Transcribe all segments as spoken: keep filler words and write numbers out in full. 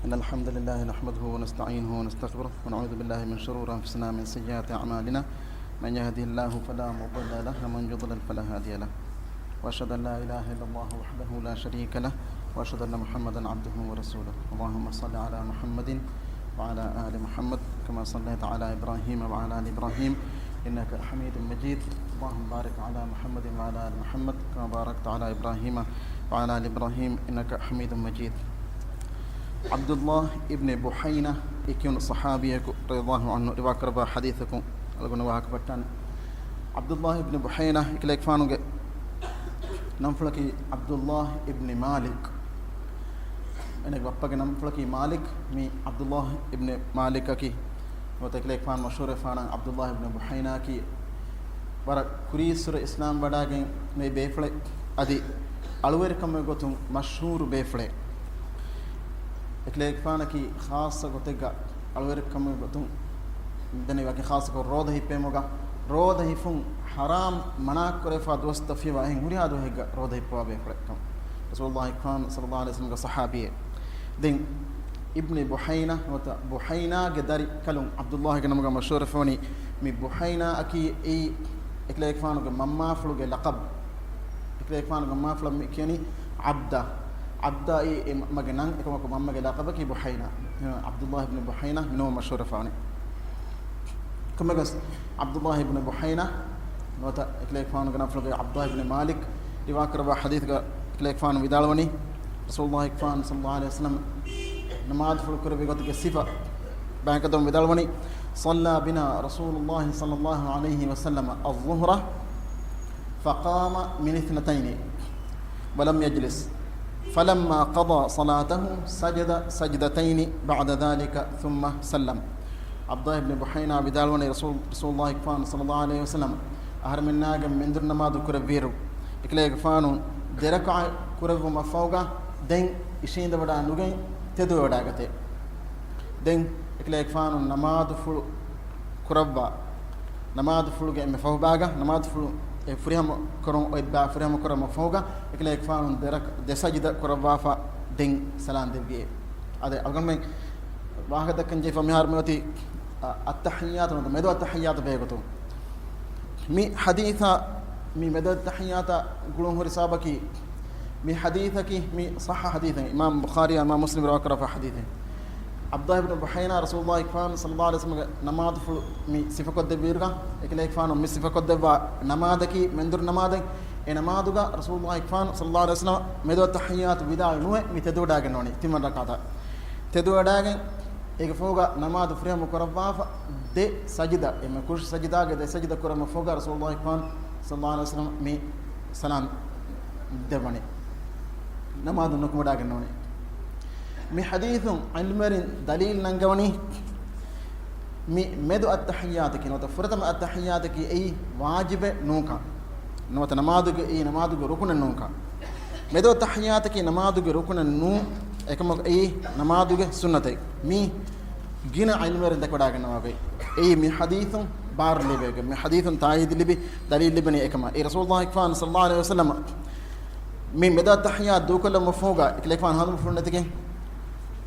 إن الحمد لله نحمده ونستعينه ونستغفره ونعوذ بالله من شرور أنفسنا ومن سيئات أعمالنا. من يهده الله فلا مضل له ومن يضلل فلا هادي له. وأشهد أن لا إله إلا الله وحده لا شريك له وأشهد أن محمدا عبده ورسوله. اللهم صل على محمد وعلى آل محمد كما صليت على إبراهيم وعلى آل إبراهيم إنك حميد مجيد. اللهم بارك على محمد وعلى آل محمد كما باركت على إبراهيم وعلى آل إبراهيم إنك حميد مجيد. ޢަބްދުﷲ އިބްނި ބުޙައިނާ އެކިޔުނު ޞަޙާބީއަކު ރަޟިޔަﷲ ޢަންހު ރިވާކުރައްވާ ޙަދީޘަކުން އަޅުގަނޑު ވާހަކަ ޕައްޓާނެ. ޢަބްދުﷲ އިބްނި ބުޙައިނާ އެކަލޭގެފާނުގެ ނަންފުޅަކީ ޢަބްދުﷲ އިބްނި މާލިކް. އޭނަގެ ބައްޕަގެ ނަންފުޅަކީ މާލިކް. މި ޢަބްދުﷲ އިބްނި މާލިކަކީ ނުވަތަ އެކަލޭގެފާނު މަޝްހޫރުވެފާނަން ޢަބްދުﷲ އިބްނި ބުޙައިނާއަކީ ވަރަށް ކުރީއްސުރެ އިސްލާމް ވަޑައިގެން މި ބޭފުޅެއް. އަދި އަޅުވެރިކަމުގެ ގޮތުން މަޝްހޫރު ބޭފުޅެއް. އެކަލޭގެފާނަކީ ޚާއްޞަ ގޮތެއްގަ އަޅުވެރިކަމުގެ ގޮތުން މިދަނީ ވަކި ޚާއްޞަކޮށް ރޯދަ ހިއްޕެމުގަ، ރޯދަ ހިފުން ޙަރާމް މަނާ ކުރެފާ ދުވަސްތައް ފިޔަވާ އެހެން ހުރިހާ ދުވަހެއްގަ ރޯދަ ހިއްޕަވާ ބޭފުޅެއް ކަމަށް ރަސޫލުﷲ އިކްރާމް ޞައްލަﷲ ޢަލައިހި ވަސައްލަމްގެ ޞަޙާބީއެއް. ދެން އިބްނި ބުޙައިނާ ނުވަތަ ބުޙައިނާގެ ދަރިކަލުން ޢަބްދުﷲގެ ނަމުގަ މަޝްހޫރުވެފަވަނީ. މި ބުޙައިނާއަކީ އެއީ އެކަލޭގެފާނުގެ މަންމާފުޅުގެ ލަޤަބު. އެކަލޭގެފާނުގެ މަންމާފުޅަށް މި ކިޔަނީ ޢަބްދާ. ޢަބްދާއީ އެ މަގެ ނަން، އެކަމަކު މަންމަގެ ލަޤަބަކީ ބުޙައިނާ. ޢަބްދުﷲ އިބްނި ބުޙައިނާ މިނަމުން މަޝްހޫރުވެފަވަނީ. ކޮންމެވެސް، ޢަބްދުﷲ އިބްނި ބުޙައިނާ ނުވަތަ އެކަލޭގެފާނުގެ ނަންފުޅުގެ ޢަބްދުﷲ އިބްނި މާލިކް ރިވާކުރައްވާ ޙަދީޘްގަ އެކަލޭގެފާނު ވިދާޅުވަނީ، ރަސޫލުﷲ އިކްރާމް ޞައްލަﷲ ޢަލައިހި ވަސައްލަމް ނަމާދުފުޅު ކުރެއްވި ގޮތުގެ ސިފަ ބަޔާންކޮށްދެއްވަމުން ވިދާޅުވަނީ، صلى بنا رسول الله صلى الله عليه وسلم الظهر فقام من اثنتين ولم يجلس، فلما قضى صلاته سجد سجدتين بعد ذلك ثم سلم. ޢަބްދުﷲ އިބްނި ބުޙައިނާ ވިދާޅުވަނީ، ރަސޫލު، ރަސޫލުﷲ އިކްރާމް ޞައްލަﷲ ޢަލައިހި ވަސައްލަމް އަހަރެމެންނާގެ މެންދުރު ނަމާދު ކުރެއްވިއިރު، އެކަލޭގެފާނު ދެރަކަޢަތް ކުރެއްވުމަށްފަހުގަ ދެން އިށީނދެވަޑާ ނުގެން ތެދުވެވަޑައިގަތޭ. ދެން އެކަލޭގެފާނު ނަމާދުފުޅު ކުރައްވާ، ނަމާދުފުޅުގެ އެންމެ ފަހުބާގަ، ނަމާދުފުޅު އެ ފުރިހަމަ ކުރުން އޮތް ބާ ފުރިހަމަ ކުރުމަށް ފަހުގަ، އެކަލޭގެފާނު ދެ ރަކް، ދެ ސަޖިދަ ކުރައްވާފަ ދެން ސަލާން ދެއްވިއޭ. އާދެ، އަޅުގަނޑުމެން ވާހަކަ ދައްކަން ޖެހިފަ މިހާރު މިއޮތީ، އަ، އައްތަޙިއްޔާތު ނުވަތަ މެދު އައްތަޙިއްޔާތު ބޭގޮތުން. މި ޙަދީޘާ މި މެދު އައްތަޙިއްޔާތަށް ގުޅުން ހުރި ސަބަބަކީ، މި ޙަދީޘަކީ މި ޞައްޙަ ޙަދީޘެއް، އިމާމް ބުޚާރީ އިމާމް މުސްލިމް ރިވާކުރާފަ ޙަދީޘެއް. ޢަބްދުﷲ އިބްނު ބުޙައިނާ ރަސޫލުﷲ އިކްރާމް ޞައްލަﷲ ޢަލައިހި ވަސައްލަމްގެ ނަމާދުފުޅު މި ސިފަކޮށްދެއްވިއިރުގަ، އެކަލޭގެފާނު މި ސިފަކޮށްދެއްވާ ނަމާދަކީ މެންދުރު ނަމާދެއް. އެ ނަމާދުގަ ރަސޫލުﷲ އިކްރާމް ޞައްލަﷲ ޢަލައިހި ވަސައްލަމް މެދު އައްތަޙިއްޔާތު ވިދާޅު ނުވެ މި ތެދުވެޑާގެންނަވަނީ ތިންވަނަ ރަކާތަށް. ތެދުވެޑާގެން އޭގެ ފަހުގަ ނަމާދު ފުރިހަމަ ކުރައްވާފަ ދެ ސަޖިދަ، އެންމެ ކުށް ސަޖިދާގެ ދެ ސަޖިދަ ކުރުމަށް ފަހުގަ ރަސޫލުﷲ އިކްރާމް ޞައްލަﷲ ޢަލައިހި ވަސައްލަމް މި ސަލާމް ދެއްވަނީ. ނަމާދު ނުކުމެވަޑާގެންނަވަނީ. މި ޙަދީޘުން ޢިލްމުވެރިން ދަލީލު ނަންގަވަނީ، މި މެދު އައްތަޙިއްޔާތަކީ ނުވަތަ ފުރަތަމަ އައްތަޙިއްޔާތަކީ އެއީ ވާޖިބެއް ނޫންކަން. ނުވަތަ ނަމާދުގެ، އެއީ ނަމާދުގެ ރުކުނެއް ނޫންކަން. މެދު އައްތަޙިއްޔާތަކީ ނަމާދުގެ ރުކުނެއް ނޫން، އެކަމަކު އެއީ ނަމާދުގެ ސުންނަތެއް. މީ ގިނަ ޢިލްމުވެރިން ދެކެވަޑާގަންނަވާ ގޮތް. އެއީ މި ޙަދީޘުން ބާރު ލިބޭ ގޮތް. މި ޙަދީޘުން ތާއީދު ލިބި، ދަލީލު ލިބެނީ އެކަމަށް. އެ ރަސޫލުﷲ އިކްރާމް ޞައްލަﷲ ޢަލައިހި ވަސައްލަމަ މި މެދު އައްތަޙިއްޔާތު ދޫކޮށްލުމަށް ފަހުގަ އެކަލޭގެފާނު ހަނދުމަފުޅު ނެތިގެން،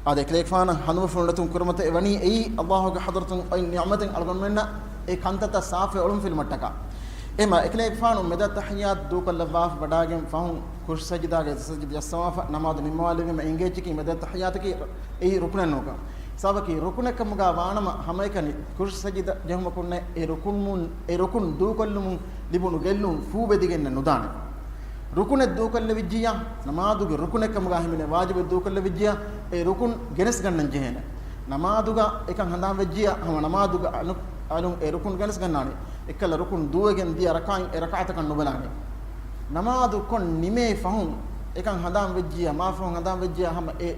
އާދެ، އެކަލޭގެފާނަށް ހަނދުމަފުޅު ނެތުން ކުރިމަތި ވަނީ އެއީ ﷲ ގެ ޙަޟްރަތުން އޮތް ނިޢުމަތެއް. އަޅުގަނޑުމެންނަށް އެ ކަންތައްތައް ސާފުވެ އޮޅުންފިލުމަށްޓަކާ. އެހެންމަ އެކަލޭގެފާނު މެދު އައްތަޙިއްޔާތު ދޫކޮށްލައްވާފަ ވަޑާގެން ފަހުން ކުށް ސަޖިދާގެ ސަޖިދަ ޖައްސަވާފަ ނަމާދު ނިންމަވާލެވީމަ އެނގޭ އެއްޗަކީ މެދު އައްތަޙިއްޔާތަކީ އެއީ ރުކުނެއް ނޫންކަން. ސަބަބަކީ ރުކުނެއް ކަމުގަ ވާނަމަ ހަމައެކަނި ކުށް ސަޖިދަ ޖެހުމަކުންނެއް އެ ރުކުން، އެ ރުކުން ދޫކޮށްލުމުން ލިބުނު ގެއްލުން ފޫބެދިގެންނެއް ނުދާނެ. ރުކުނެއް ދޫކޮށްލެވިއްޖިއްޔާ، ނަމާދުގެ ރުކުނެއް ކަމުގަ ހިމެނޭ ވާޖިބެއް ދޫކޮށްލެވިއްޖިއްޔާ، އެ ރުކުން ގެނެސްގަންނަން ޖެހޭނެ. ނަމާދުގަ އެކަން ހަނދާން ވެއްޖިއްޔާ، ހަމަ ނަމާދުގަ އަލު، އަލުން އެ ރުކުން ގެނެސްގަންނާނެ. އެއްކަލަ ރުކުން ދޫވެގެން ދިޔަ ރަކާތް އެ ރަކާތަކަށް ނުބަލާނެ. ނަމާދު ކޮށް ނިމޭ ފަހުން އެކަން ހަނދާން ވެއްޖިއްޔާ، މާ ފަހުން ހަނދާން ވެއްޖިއްޔާ، ހަމަ އެ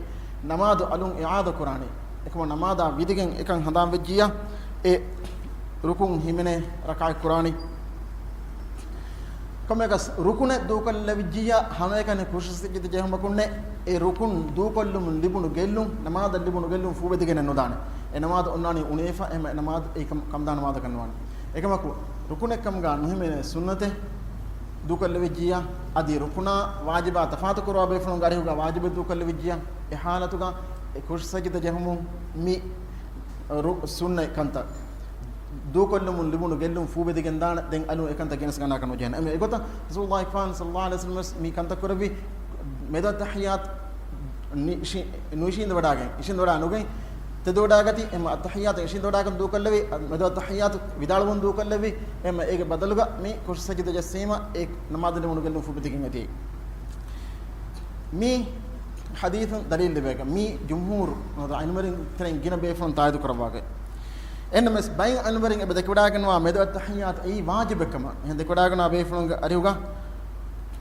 ނަމާދު އަލުން އިޢާދަ ކުރާނެ. އެކަމަ ނަމާދާ ވިދިގެން އެކަން ހަނދާން ވެއްޖިއްޔާ، އެ ރުކުން ހިމެނޭ ރަކާތް ކުރާނީ. ކޮންމެއަކަސް ރުކުނެއް ދޫކޮށްލެވިއްޖިއްޔާ، ހަމައެކަނި ކުށް ސަޖިދަ ޖެހުމަކުންނެއް އެ ރުކުން ދޫކޮށްލުމުން ލިބުނު ގެއްލުން، ނަމާދަށް ލިބުނު ގެއްލުން ފޫބެދިގެނެއް ނުދާނެ. އެ ނަމާދު އޮންނާނީ އުނޭފަ، އެހެން ނަމާދު އެއީ ކަމް، ކަމުދާ ނަމާދަކަށް ނުވާނެ. އެކަމަކު ރުކުނެއް ކަމުގަ ނުހިމެނޭ ސުންނަތެއް ދޫކޮށްލެވިއްޖިއްޔާ، އަދި ރުކުނާ ވާޖިބާ ތަފާތު ކުރުވާ ބޭފުޅުންގެ އަރިހުގަ ވާޖިބެއް ދޫކޮށްލެވިއްޖިއްޔާ، އެ ޙާލަތުގަ އެ ކުށް ސަޖިދަ ޖެހުމުން މި ރު-، ސުންނަތް ކަންތައް ދޫކޮށްލުމުން ލިބުނު ގެއްލުން ފޫބެދިގެން ދާނެ. ދެން އަލުން އެކަންތައް ގެނެސްގަންނާކަށް ނުޖެހޭނެ. އެމެ އެގޮތަށް ރަސޫލުﷲ ފާން ޞައްލަﷲ ޢަލައިހި ވަސައްލަމަ ވެސް މި ކަންތައް ކުރެއްވި. މެދު އައްތަޙިއްޔާތު ނި-، އިށި-، ނުއިށީނދެ ވަޑާގެން، އިށީނދެ ވަޑާ ނުގެން ތެދުވަޑާގަތީ. އެމަ އައްތަޙިއްޔާތު އިށީނދެ ވަޑާގެން ދޫކޮށްލެވި. މެދު އައްތަޙިއްޔާތު ވިދާޅުވުން ދޫކޮށްލެވި. އެމަ އޭގެ ބަދަލުގަ މި ކުށް ސަޖިދަ ޖެއްސީމަ އެ ނަމާދު ނިމުނު ގެއްލުން ފޫބެދިގެން އެދި. މި ޙަދީޘުން ދަލީލު ލިބޭގަ، މި ޖުމްހޫރު އިލްމުވެރިން ތެރެއިން ގިނަ ބޭފުޅުން ތާއީދު ކުރައްވާގަތް. އެންނަމެސް ބައެއް އިލްމުވެރިން އެބަ ދެކެވަޑާގަންނަވާ މެދު އައްތަޙިއްޔާތު އެއީ ވާޖިބެއް ކަމަށް. އެހެން ދެކެވަޑާގަންނަވާ ބޭފުޅުންގެ އަރިހުގަ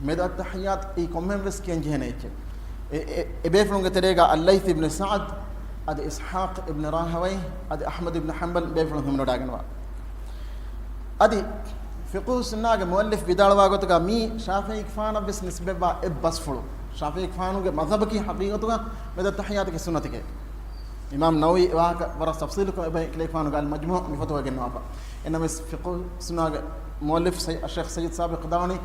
މެދު އައްތަޙިއްޔާތު އެއީ ކޮންމެހެން ވެސް ކިޔަން ޖެހޭނެ އެއްޗެއް. އެ، އެ، އެ ބޭފުޅުންގެ ތެރޭގަ އައްލައިޘް އިބްނު ސަޢަދު، އަދި އިސްޙާޤް އިބްނު ރާހަވައި، އަދި އަޙްމަދު އިބްނު ޙަންބަލް ބޭފުޅުން ހިމެނިވަޑާގަންނަވާ. އަދި ފިޤުހު ސުންނާގެ މުއައްލިފް ވިދާޅުވާ ގޮތުގަ މީ ޝާފިޢީގެފާނަށް ވެސް ނިސްބަތްވާ އެއް ބަސްފުޅު. ޝާފިޢީގެފާނުގެ މަޛްހަބަކީ ޙަޤީޤަތުގަ މެދު އައްތަޙިއްޔާތުގެ ސުންނަތެކޭ. އިމާމް ނަވަވީ އެ ވާހަކަ ވަރަށް ތަފްޞީލުކޮށް އެބަ އެކަލޭގެފާނުގެ އަލް މަޖްމޫޢު މި ފޮތުގަ ގެންނަވާފަ. އެންނަމެސް ފިޤުހު ސުންނާގެ މުއައްލިފް ސައް-، ޝޭޚް ސައްޔިދު ސާބިޤް ދާނީ،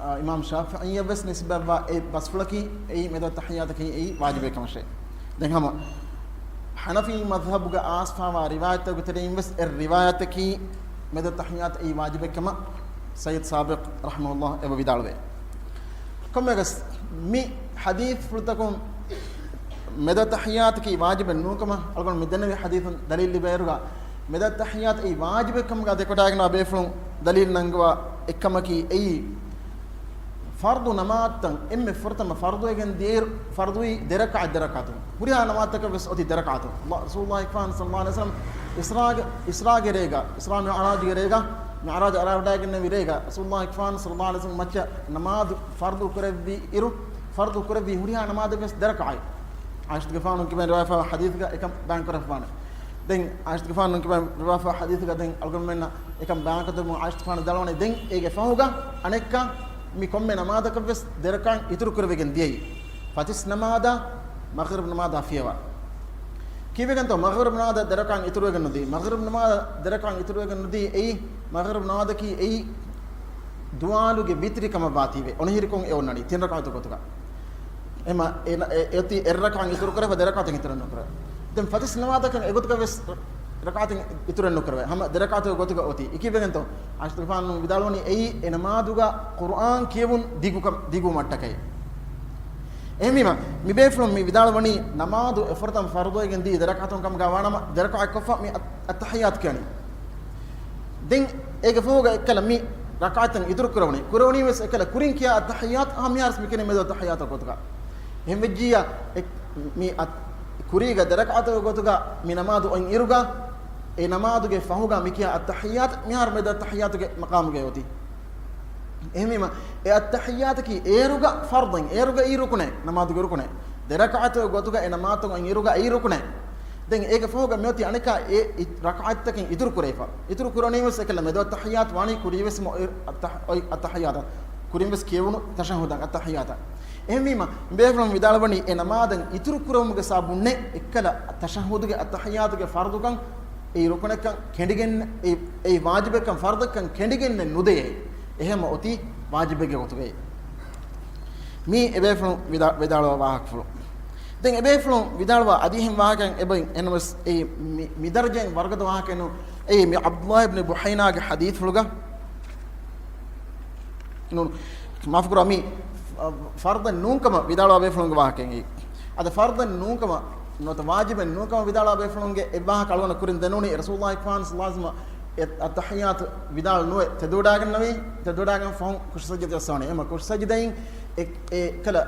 އާ، އިމާމް ޝާފިޢީއަށް ވެސް ނިސްބަތްވާ އެއް ބަސްފުޅަކީ އެއީ މެދު އައްތަޙިއްޔާތަކީ އެއީ ވާޖިބެއް ކަމަށޭ. ދެން ހަމަ ޙަނަފީ މަޛްހަބުގަ އާސްފާވާ ރިވާޔަތްތަކުގެ ތެރެއިން ވެސް އެއް ރިވާޔަތަކީ މެދު އައްތަޙިއްޔާތު އެއީ ވާޖިބެއް ކަމަށް ސައްޔިދު ސާބިޤް ރަޙިމަހުﷲ އެބަ ވިދާޅުވޭ. ކޮންމެއަކަސް މި ޙަދީޘްފުޅުތަކުން މެދު އައްތަޙިއްޔާތަކީ ވާޖިބެއް ނޫންކަމަށް އަޅުގަނޑު މި ދެންނެވި ޙަދީޘުން ދަލީލު ލިބޭއިރުގަ، މެދު އައްތަޙިއްޔާތު އެއީ ވާޖިބެއް ކަމުގަ ދެކެވަޑާގަންނަވާ ބޭފުޅުން ދަލީލު ނަންގަވާ އެއްކަމަކީ އެއީ، ފަރްޟު ނަމާދުތައް އެންމެ ފުރަތަމަ ފަރްޟުވެގެން ދިޔައިރު، ފަރްޟުވީ ދެ ރަކަޢަތް، ދެ ރަކަޢަތު. ހުރިހާ ނަމާދުތަކަށް ވެސް އޮތީ ދެ ރަކަޢަތު. ރަސޫލުﷲ ފާން ޞައްލަﷲ ޢަލައިހި ވަސައްލަމަ އިސްރާގެ، އިސްރާގެ ރޭގަ، އިސްރާ މިޢުރާޖުގެ ރޭގަ، މިޢުރާޖު އަރާވަޑައިގެންނެވި ރޭގަ، ރަސޫލުﷲ ފާން ޞައްލަﷲ ޢަލައިހި ވަސައްލަމަ މައްޗަށް ނަމާދު ފަރްޟު ކުރެއްވި އިރު، ފަރްޟު ކުރެއްވީ ހުރިހާ ނަމާދެއް ވެސް ދެ ރަކަޢަތް. ޢާއިޝަތުގެފާނު ކިބައިން ރިވާފާ ޙަދީޘްގަ އެކަން ބަޔާން ކުރެފާނެ. ދެން ޢާއިޝަތުގެފާނު ކިބައިން ރިވާފާ ޙަދީޘްގަ ދެން އަޅުގަނޑުމެންނަށް އެކަން ބަޔާންކޮށްދެމުން ޢާއިޝަތުގެފާނު ވިދާޅުވަނީ ދެން އޭގެ ފަހުގަ އަނެއްކާ މި ކޮންމެ ނަމާދަކަށް ވެސް ދެ ރަކަޢަތް އިތުރު ކުރެވިގެން ދިޔައީ. ފަތިސް ނަމާދާ، މަޣްރިބް ނަމާދާ ފިޔަވާ. ކީއްވެގެންތޯ މަޣްރިބް ނަމާދަށް ދެ ރަކަޢަތް އިތުރުވެގެން ނުދީ؟ މަޣްރިބް ނަމާދަށް ދެ ރަކަޢަތް އިތުރުވެގެން ނުދީ އެއީ، މަޣްރިބް ނަމާދަކީ އެއީ ދުވާލުގެ ވިތްރި ކަމަށް ވާތީވެ. އޮނިހިރިކޮށް އެ އޮންނަނީ ތިން ރަކަޢަތު ގޮތުގަ. އެމަ އެ، އެ، އެއޮތީ އެއް ރަކަޢަތް އިތުރު ކުރެފަ ދެ ރަކަޢަތެއް އިތުރެއް ނުކުރެވޭ. ދެން ފަތިސް ނަމާދަކަށް އެގޮތުގަ ވެސް ރަކަޢަތެއް އިތުރެއް ނުކުރެވޭ. ހަމަ ދެ ރަކަޢަތު ގޮތުގަ އޮތީ. އެކީއްވެގެންތޯ؟ ޢާއިޝަތުގެފާނު ވިދާޅުވަނީ އެއީ އެ ނަމާދުގަ ޤުރްއާން ކިޔެވުން ދިގުކަ-، ދިގުވުމަށްޓަކައި. އެހެންވީމަ، މި ބޭފުޅުން މި ވިދާޅުވަނީ ނަމާދު އެފުރަތަމަ ފަރުޟުވެގެން ދީ ދެ ރަކަޢަތުން ކަމުގަ ވާނަމަ، ދެ ރަކަޢަތް ކޮށްފަ މި އަ-، އައްތަޙިއްޔާތު ކިޔަނީ. ދެން އޭގެ ފަހުގަ އެއްކަލަ މި ރަކަޢަތަށް އިތުރު ކުރެވުނީ. ކުރެވުނީ ވެސް އެއްކަލަ ކުރިން ކިޔާ އައްތަޙިއްޔާތު، އާ، މިހާރު ވެސް މި ކިޔަނީ މެދު އައްތަޙިއްޔާތު ގޮތުގަ. އެހެން ވެއްޖިއްޔާ، އެ، މި އަތް-، ކުރީގަ ދެ ރަކަޢަތު ގޮތުގަ މި ނަމާދު އޮތް އިރުގަ، އެ ނަމާދުގެ ފަހުގަ މި ކިޔާ އައްތަޙިއްޔާތު، މިހާރު މެދު އައްތަޙިއްޔާތުގެ މަޤާމުގައި އޮތީ. އެހެންވީމަ، އެ އައްތަޙިއްޔާތަކީ އޭރުގަ ފަރުޟެއް، އޭރުގައި ރުކުނެއް، ނަމާދުގެ ރުކުނެއް. ދެ ރަކަޢަތު ގޮތުގަ އެ ނަމާދު އޮތް އިރުގައި ރުކުނެއް. ދެން އޭގެ ފަހުގަ މިއޮތީ އަނެއްކާ އެ އި-، ރަކަޢަތްތަކެއް އިތުރު ކުރެވިފަ. އިތުރު ކުރަނީ ވެސް އެކަލަ މެދު އައްތަޙިއްޔާތު ވާނީ ކުރީ ވެސް މޮ-، އައްތަޙ-، އޮތް އައްތަޙިއްޔާތަށް. ކުރިން ވެސް ކިޔެވުނު ތަޝައްހުދަށް އައްތަޙިއްޔާތަށް. އެހެންވީމަ، މި ބޭފުޅުން ވިދާޅުވަނީ އެ ނަމާދަށް އިތުރު ކުރެވުމުގެ ސަބަބުންނެއް އެއްކަލަ ތަޝައްހުދުގެ އައްތަޙިއްޔާތުގެ ފަރުޟުކަން އެއީ ރުކުނެއްކަން ކެނޑިގެން، އެ، އެއީ ވާޖިބެއްކަން ފަރުޟެއްކަން ކެނޑިގެންނެއް ނުދެޔޭ. އެހެންމަ އޮތީ ވާޖިބެއްގެ ގޮތުގައި. މީ އެބޭފުޅުން ވިދާ-، ވިދާޅުވާ ވާހަކަފުޅު. ދެން އެބޭފުޅުން ވިދާޅުވާ އަދި އެހެން ވާހަކައެއް އެބައިން އެންނަމަސް އެއީ މި، މި ދަރަޖައިން ވަރުގަދަ ވާހަކައެއް ނޫން. އެއީ މި ޢަބްދުﷲ އިބްނު ބުޙައިނާގެ ޙަދީޘްފުޅުގަ ނޫން، މާފުކުރާ މީ، އަ، ފަރުޟެއް ނޫންކަމަށް ވިދާޅުވާ ބޭފުޅުންގެ ވާހަކައެއް. އަދަ ފަރުޟެއް ނޫންކަމަށް ނުވަތަ ވާޖިބެއް ނޫންކަމަށް ވިދާޅުވާ ބޭފުޅުންގެ އެއްވާހަކަ އަޅުގަނޑަށް ކުރިން ދެނުނީ ރަސޫލުﷲ ފާން ޞައްލަﷲ ޢަލައިހި ވަސައްލަމަ އެ، އައްތަޙިއްޔާތު ވިދާޅު ނުވެ ތެދުވަޑާގަންނަވީ، ތެދުވަޑާގަން ފަހުން ކުށް ސަޖިދަ ޖައްސަވަނީ. އެމަ ކުށް ސަޖިދައިން އެ، އެ ކަލަ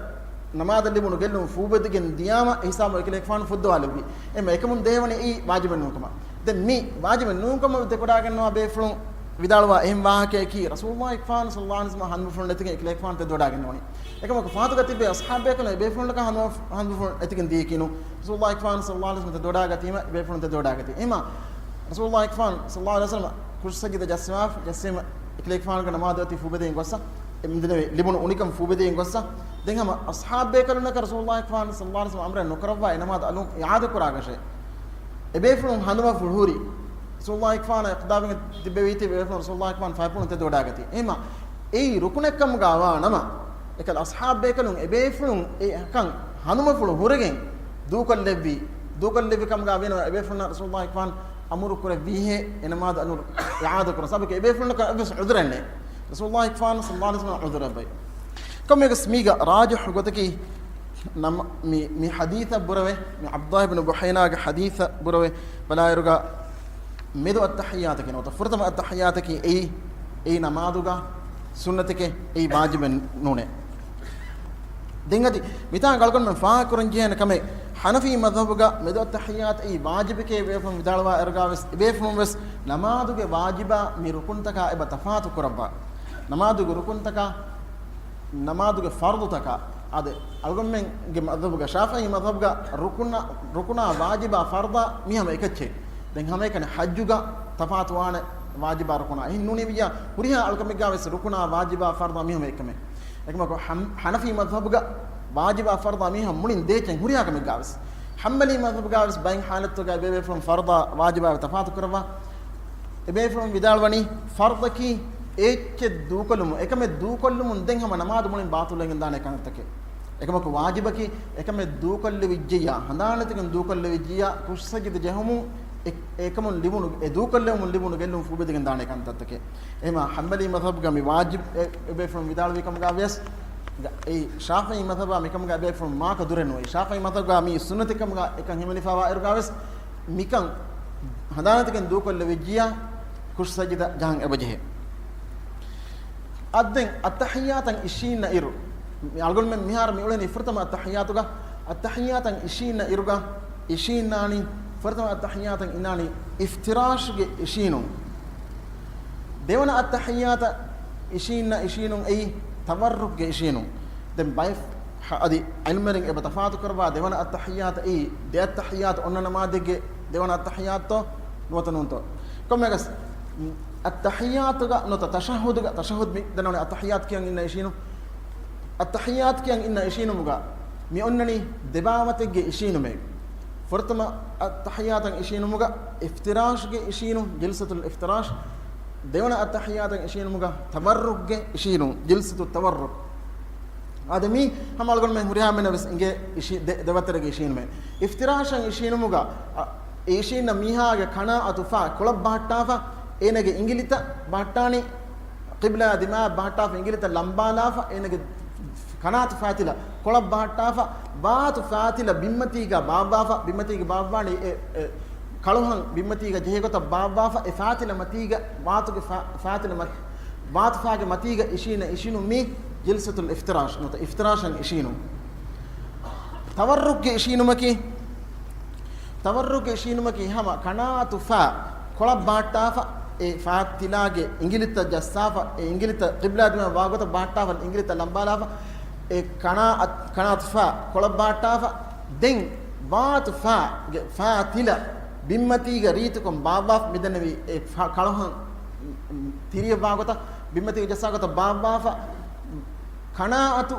ނަމާދަށް ލިބުނު ގެއްލުން ފޫބެދިގެން ދިޔާމަ އެ ހިސާބު އެކަލޭގެފާނު ފުއްދަވާލެއްވި. އެމަ އެކަމުން ދޭވަނީ އެއީ ވާޖިބެއް ނޫންކަމަށް. ދެން މި ވާޖިބެއް ނޫންކަމަށް ދެކޮޑާގަންނަވާ ބޭފުޅުން ވިދާޅުވާ އެހެން ވާހަކަޔަކީ، ރަސޫލުﷲ ފާން ޞައްލަﷲ ޢަލައިހި ވަސައްލަމަ ހަނދުމަފުޅުން ނެތިގެން އެކަލޭގެފާނު ތެދުވަޑާގަންނަވަނީ. އެކަމަކު ފާތުގަ ތިބޭ އަޞްޙާބޭކަލުން އެބޭފުޅުންނަކަށް ހަނދުމަފު-، ހަނދުމަފުޅުން ނެތިގެން ދިޔައީކީ ނޫން. ރަސޫލުﷲ ފާން ޞައްލަﷲ ޢަލައިހި ވަސައްލަމަ ތެދުވަޑާގަތީމަ އެބޭފުޅުން ތެދުވަޑާގަތީ. އެހެމަ ރަސޫލުﷲ ފާން ޞައްލަﷲ ޢަލައިހި ވަސައްލަމަ ކުށް ސަޖިދަ ޖައްސަވާފަ، ޖައްސަވީމަ އެކަލޭގެފާނުގެ ނަމާދު އޮތީ ފޫބެދިގެން ގޮއްސަ، އެ މިދެންނެވި ލިބުނު އުނިކަން ފޫބެދިގެން ގޮއްސަ. ދެން ހަމަ އަޞްޙާބޭކަލުންނަކަށް ރަސޫލުﷲ ފާން ޞައްލަﷲ ޢަލައިހި ވަސައްލަމަ އަމުރެއް ނުކުރައްވާ އެ ނަމާދު އަލުން އިޢާދަ ކުރާކަށެއް. އެބޭފުޅުން ހަނދުމަފުޅު ހުރި. ރަސޫލުﷲ ފާނަށް އިޤްތިދާވެގެން ތިއްބެވީތީ އެބޭފުޅުން ރަސޫލުﷲ ފާން ފައިޕުޅުން ތެދުވަޑާގަތީ. އެހެމަ އެއީ ރުކުނެއްކަމުގަ ވާނަމަ، އެކަލަ އަޞްޙާބޭކަލުން އެބޭފުޅުން އެކަން ހަނދުމަފުޅު ހުރެގެން ދޫކޮށްލެއްވީ، ދޫކޮށްލެއްވި ކަމުގަ ވީނަމަ އެބޭފުޅުންނަށް ރަސޫލުﷲ ކަމާ އަމުރު ކުރެއްވީހޭ އެ ނަމާދު އަނުރު އިޢާދަ ކުރަން. ސަބަބަކީ އެބޭފުޅުންނަކަށް އެއްވެސް ޢުޛުރެއް ނެތް. ރަސޫލުﷲ ކަމާ ޞައްލަﷲ ޢަލައިހި ވަސައްލަމަ ޢުޛުރެއް ވޭ. ކޮންމެއަކަސް މީގަ ރާޖިޙު ގޮތަކީ ނަމަ-، މި، މި ޙަދީޘަށް ބުރަވެ، މި ޢަބްދުﷲ ބިން ބުޙައިނާގެ ޙަދީޘަށް ބުރަވެ ބަލާއިރުގަ މެދު އައްތަޙިއްޔާތަކީ ނުވަތަ ފުރަތަމަ އައްތަޙިއްޔާތަކީ އެއީ، އެއީ ނަމާދުގަ ސުންނަތެކޭ، އެއީ ވާޖިބެއް ނޫނޭ. ދެން އަދި މިތާނގަ އަޅުގަނޑުމެން ފާހަގަކުރަން ޖެހޭނެ ކަމެއް، ޙަނަފީ މަޛްހަބުގަ މެދު އައްތަޙިއްޔާތު އެއީ ވާޖިބެކޭ ބޭފުޅުން ވިދާޅުވާ އިރުގަވެސް، އެބޭފުޅުން ވެސް ނަމާދުގެ ވާޖިބާ މި ރުކުންތަކާ އެބަ ތަފާތު ކުރައްވާ. ނަމާދުގެ ރުކުންތަކާ، ނަމާދުގެ ފަރުޟުތަކާ، އާދެ، އަޅުގަނޑުމެންގެ މަޛްހަބުގަ، ޝާފިޢީ މަޛްހަބުގަ ރުކުނާ، ރުކުނާ ވާޖިބާ ފަރުޟާ މީ ހަމަ އެކައްޗޭ. ދެން ހަމައެކަނި ޙައްޖުގަ ތަފާތުވާނެ ވާޖިބާ ރުކުނާ. އެހެން ނޫނީ ވިއްޔާ ހުރިހާ އަޅުކަމެއްގަ ވެސް ރުކުނާ ވާޖިބާ ފަރުޟާ މީ ހަމަ އެކަމެއް. އެކަމަކު ޙަނަފީ މަޛްހަބުގަ ވާޖިބާ ފަރުޟާ މީ ހަމަ މުޅިން ދޭޗެއް ހުރިހާ ކަމެއްގަ ވެސް. ޙަންބަލީ މަޛްހަބުގަ ވެސް ބައެއް ޙާލަތުގަ އެބޭފުޅުން ފަރުޟާ ވާޖިބާ ތަފާތު ކުރައްވާ. އެބޭފުޅުން ވިދާޅުވަނީ ފަރުޟަކީ އެއްޗެއް ދޫކޮށްލުމުން، އެކަމެއް ދޫކޮށްލުމުން ދެން ހަމަ ނަމާދު މުޅިން ބާޠިލުވެގެން ދާނެ ކަންތައްތަކެއް. އެކަމަކު ވާޖިބަކީ އެކަމެއް ދޫކޮށްލެވިއްޖިއްޔާ، ހަނދާންނެތިގެން ދޫކޮށްލެވިއްޖިއްޔާ، ކުށްސަޖިދަ ޖެހުމުން އެ، އެކަމުން ލިބުނު، އެ ދޫކޮށްލެވުމުން ލިބުނު ގެއްލުން ފޫބެދިގެން ދާނެ ކަންތައްތަކެއް. އެހެމަ ޙަންބަލީ މަޛްހަބުގަ މި ވާޖިބް އެ، އެބޭފުޅުން ވިދާޅުވި ކަމުގަ ވިޔަސް، އެ ޝާފިޢީ މަޛްހަބާ މިކަމުގަ އެބޭފުޅުން މާކަ ދުރެއް ނުވޭ. ޝާފިޢީ މަޛްހަބުގަ މީ ސުންނަތެއް ކަމުގަ އެކަން ހިމެނިފައިވާ އިރުގަ ވެސް މިކަން ހަނދާންނެތިގެން ދޫކޮށްލެވިއްޖިއްޔާ، ކުށްސަޖިދަ ޖަހަން އެބަޖެހޭ. އަދި ދެން އައްތަޙިއްޔާތަށް އިށީންނަ އިރު، މި އަޅުގަނޑުމެން މިހާރު މި އުޅެނީ ފުރަތަމަ އައްތަޙިއްޔާތުގަ، އައްތަޙިއްޔާތަށް އިށީންނަ އިރުގަ، އިށީންނާނީ، ފުރަތަމަ އައްތަޙިއްޔާތަށް އިންނާނީ އިފްތިރާޝްގެ އިށީނުން. ދެވަނަ އައްތަޙިއްޔާތަށް އިށީންނަ އިށީނުން އެއީ ތަވައްރުކްގެ އިށީނުން. ދެން ބައެއް އަދި ޢިލްމުވެރިން އެބަ ތަފާތު ކުރައްވާ ދެވަނަ އައްތަޙިއްޔާތަށް އެއީ ދެ އައްތަޙިއްޔާތު އޮންނަ ނަމާދެއްގެ ދެވަނަ އައްތަޙިއްޔާތުތޯ ނުވަތަ ނޫންތޯ؟ ކޮންމެއަކަސް އައްތަޙިއްޔާތުގަ ނުވަތަ ތަޝައްހުދުގަ، ތަޝައްހުދު މި ދަންނަވަނީ އައްތަޙިއްޔާތު ކިޔަން އިންނަ އިށީނު، އައްތަޙިއްޔާތު ކިޔަން އިންނަ އިށީނުމުގަ މި އޮންނަނީ ދެ ބާވަތެއްގެ އިށީނުމެއް. ފުރަތަމަ އައްތަޙިއްޔާތަށް އިށީނުމުގަ އިފްތިރާޝްގެ އިށީނުން، ޖިލްސަތުލް އިފްތިރާޝް. ދެވަނަ އައްތަޙިއްޔާތަށް އިށީނުމުގަ ތަވައްރުކްގެ އިށީނުން، ޖިލްސަތު ތަވައްރުކް. އާދެ، މީ ހަމަ އަޅުގަނޑުމެން ހުރިހާ މީހުންނަށް ވެސް އިނގޭ އިށީ ދެ، ދެވައްތަރެއްގެ އިށީނުމެއް. އިފްތިރާޝަށް އިށީނުމުގަ، އަ، އެ އިށީންނަ މީހާގެ ކަނާތު ފަ ކޮޅަށް ބަހައްޓާފަ، އޭނަގެ އިނގިލިތައް ބަހައްޓާނީ ޤިބްލާ ދިމާއަށް ބަހައްޓާފަ، އިނގިލިތައް ލަނބާލާފަ، އޭނަގެ ކަނާތު ފާތިލަ ކޮޅަށް ބަހައްޓާފަ، ވާތު ފާތިލަ ބިންމަތީގަ ބާއްވާފަ، ބިންމަތީގަ ބާއްވާނީ އެ، އެ، ކަޅުހަން ބިންމަތީގަ ޖެހޭ ގޮތަށް ބާއްވާފަ، އެ ފާތިލަ މަތީގަ ވާތުގެ ފާ، ފާތިލަ މަ، ވާތު ފާގެ މަތީގަ އިށީންނަ އިށީނުން މީ ޖިލްސަތުލް އިފްތިރާޝް ނުވަތަ އިފްތިރާޝަށް އިށީނުން. ތަވައްރުކްގެ އިށީނުމަކީ، ތަވައްރުކްގެ އިށީނުމަކީ ހަމަ ކަނާތު ފާ ކޮޅަށް ބަހައްޓާފަ، އެ ފާތިލާގެ އިނގިލިތައް ޖައްސާފަ، އެ އިނގިލިތައް ޤިބްލާ ދިމާއަށް ވާގޮތަށް ބަހައްޓާފަ، އިނގިލިތައް ލަނބާލާފަ، އެ ކަނާ، ކަނާތު ފާ ކޮޅަށް ބަހައްޓާފަ، ދެން ވާތު ފާގެ ފާތިލަ ބިންމަތީގަ ރީތިކޮށް ބާއްވާފަ، މިދަންނެވި އެ ފާ ކަޅުހަން ތިރިއަށް ވާގޮތަށް ބިންމަތީގަ ޖައްސާ ގޮތަށް ބާއްވާފަ، ކަނާތު